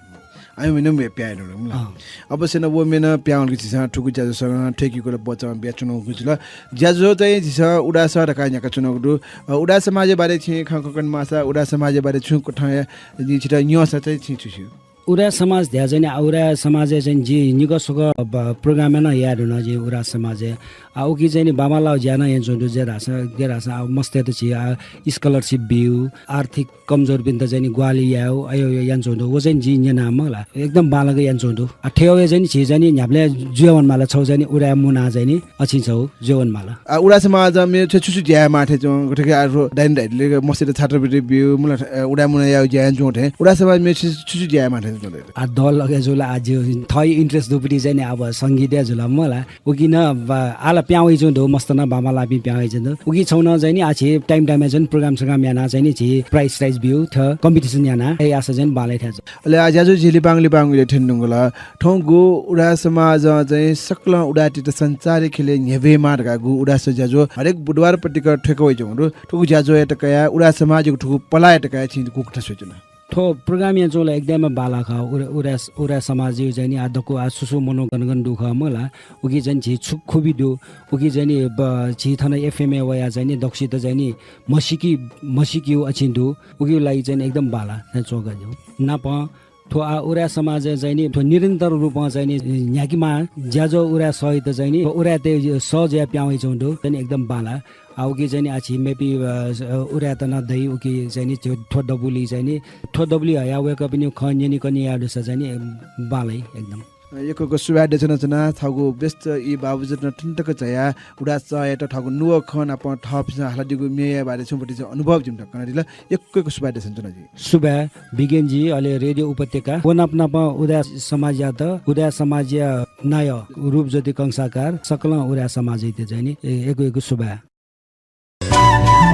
आयो मिनं बे प्यां वल मला। अँ। अवश्य नं व मेनं प्यां वल कि झीसं थुगु ज्याझ्वः सगं थ्यंकीगु ला बचं बियाच्वनागु जुल। ज्याझ्वः चाहिँ झीसं उदाय् सः धकाः न्ह्याकाच्वनागु दु। अ, उदाय् समाजया बारे छिं खँ कने माःसा, उदाय् समाजया बारे छुं कथंया जिं छितः न्यंसा चाहिँ छिं छु स्यू? उदाय् समाज धया चाहिँ नि, आ, उदाय् समाजय् चाहिँ नि जिं निकः स्वकः ब-, program नं याये धुन जिं उदाय् समाजय्। आ, उकी चाहिँ नि बांबांलाःगु ज्या नं यानाच्वंगु दु, जे धाःसा, जे धाःसा, आ, मस्तय्त झी, आ, scholarship बिउ, आर्थिक कमजोरपिन्त चाहिँ नि ग्वाहालि यायेगु, अयो, अयो यानाच्वंगु दु। व चाहिँ नि जिं न्यना मला। एकदम बांलाक यानाच्वंगु दु। आ, थ्यंगु हे चाहिँ नि झी चाहिँ नि न्ह्याबलें जुया वनेमाल, छगू चाहिँ नि उदाय् मुना चाहिँ नि अछिं छगू जुया वनेमाल। आ, उदाय् समाजय् मेगु छु छु ज्या याये माः थें च्वं, गथे कि आ, थ्व दाइने दाइले मस्तय्त छात्रवृत्ति बिउ, मला, अ, उदाय् मुना यायेगु ज्या यानाच्वं थें। उदाय् समाजय् मेगु छु, छु छु ज्या याये माः थें च्वं? आ, दल लगे जुल, आ, जिगु थःगु interest दुगु पति चाहिँ नि अब संगीतय् जुल मला। उकी नं बा-, आः ला प्यां वइच्वंगु दु, मस्त नं बांबांलाःपिं प्यां वइच्वंगु दु। उकी छगू नं चाहिँ नि आ झी time time य् चाहिँ नि program स्रोग्राम याना चाहिँ नि झी prize स्राइज बिउ, थ्व competition याना, अय् याःसा चाहिँ नि बांलाइ थें च्वं। अले आ ज्याझ्वः झी लिपांगु लिपांगु इलय् थ्यने धुंकल। थौंगु उदाय् समाजं चाहिँ सकलं उदाय्‌तय्त संचारया ख्यलय् न्ह्यब्वयेमाः धकाः गु उदाय् सः ज्याझ्वः हरेक बुधबार पतिकर थ्यंकः वइच्वंगु दु। थुगु ज्याझ्वःयात कयाः उदाय् समाजयागु थुगु पलाःयात कयाः छिं गुकथं स्वयाच्वन? थ्व program यानाच्वंगु ला एकदम बांलाः खः। उरा-, उराय्, उराय् समाजय् चाहिँ नि आ दक्व आ सु सु मनू गन गन दु खः मला। उकी चाहिँ नि झी छु खुबी दु। उकी चाहिँ नि ब-, झी थन FM य् वयाः चाहिँ नि दक्वसित चाहिँ नि म्हसीकी, म्हसीकीगु अछिं दु। उकिया लागि चाहिँ नि एकदम बांलाः थें च्वंगु दु। नापं थ्व आ उराय् समाजय् चाहिँ नि थ्व निरन्तर रूपं चाहिँ नि न्ह्याकेमाः ज्याझ्वः उराय् सःयात चाहिँ नि थ्व उराय्‌तय् सः जुयाः प्यां वइच्वंगु दु। चाहिँ नि एकदम बांलाः। आ, उकी चाहिँ नि आ झी मेपिं, अ, स-, अ, उराय्‌त नं दइ, उकी चाहिँ नि थ्व, थ्व दबुलिइ चाहिँ नि, थ्व दबुलिइ हयाः वय्‌कःपिनिगु खँ न्यनेकने याये दुसा चाहिँ नि, अ, बांलाइ एकदम। अ, यक्व यक्व सुभाय् देछानाच्वना, थःगु व्यस्त ई बाबुजु नं थन तक झायाः उदाय् सःयात थःगु नुगः खँ नाप थःपिन्सं हालादीगु म्येया बारे छुं पति चाहिँ अनुभव जिमित कनादिल। यक्व यक्व सुभाय् देछानाच्वना जि। सुभाय् बिगेन जी, अले रेडियो उपत्यका व नाप नापं उदाय् समाजयात, उदाय् समाजया नायः रूपज्योति कंसाकार, सकलं उदाय् समाजयात चाहिँ नि, ए, यक्व यक्व सुभाय्।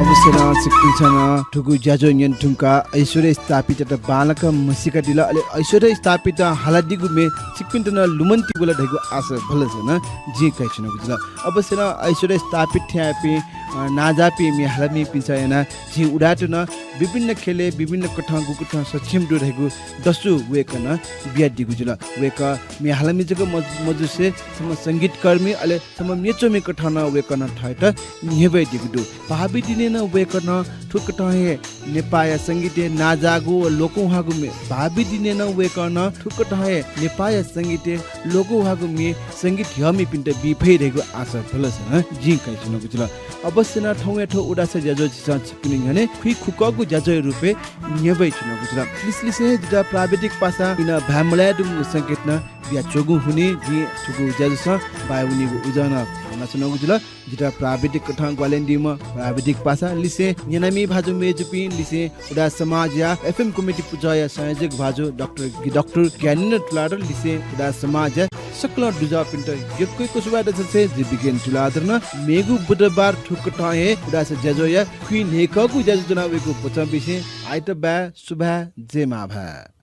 अवश्य नं छिकपिन्सं नं थुगु ज्याझ्वः न्यने धुंकाः ऐश्वर्य स्थापितयात बांलाक म्हसीकादिल, अले ऐश्वर्य स्थापितं हालादीगु म्ये छिकपिन्त नं लुमंतिगु ला धइगु आशा भलसा नं जिं कयाच्वनागु जुल। अवश्य नं ऐश्वर्य स्थापित थेंयापिं, अ, नांजाःपिं म्ये हालामिपिन्सं यानाः झी उदाय्‌त नं विभिन्न ख्यलय् विभिन्न कथं गुकथं सक्षम दु धइगु दसु वय्‌कलं बियादीगु जुल। वय्‌कः म्ये हालामि जक मज-, मजुसे छम्ह संगीतकर्मी, अले छम्ह म्ये च्वमि कथं नं वय्‌कलं थःत न्ह्यब्वयादीगु दु। भावी दिनय् नं वय्‌कलं थुकथं हे नेपाःया संगीतय् नांजाःगु व लोकंह्वाःगु म्ये, भावी दिनय् नं वय्‌कलं थुकथं हे नेपाःया संगीतय् लोकंह्वाःगु म्ये संगीत ह्यःमिपिन्त बी फइ धइगु आशा भलसा नं जिं कयाच्वनागु जुल। अवश्य नं थौंया थ्व उदाय् सः ज्याझ्वः झीसं छिकपिनि न्ह्यःने खुइखुकःगु ज्याझ्वःया रूपय् न्ह्यब्वयाच्वनागु जुल। लिसें लिसें जितः प्राविधिक पासां इमिनं भाय् मलाये धुंगु संकेत नं बियाच्वंगु हुनिं जिं थुगु ज्याझ्वलं बाय् वनीगु उजं नं फ्वनाच्वनागु जुल। जितः प्राविधिक कथं ग्वाहालि यानादीम्ह प्राविधिक पासा, लिसें न्यनामि भाजु मय्‌जुपिं, लिसें उदाय् समाजया FM कमिटी पुचःया संयोजक भाजु डाक्टर, डाक्टर ज्ञानेन्द्र तुलाधर, लिसें उदाय् समाजया सकल दुजःपिन्त यक्व यक्व सुभाय् देछासें जि बिगेन तुलाधरं मेगु बुधबार थुकथं हे उदाय् सः ज्याझ्वःया खुइन्हय्‌कःगु ज्याझ्वः ज्वना वयेगु बचं बिसें आइतबाय् सुभाय्, जय मांभाय्।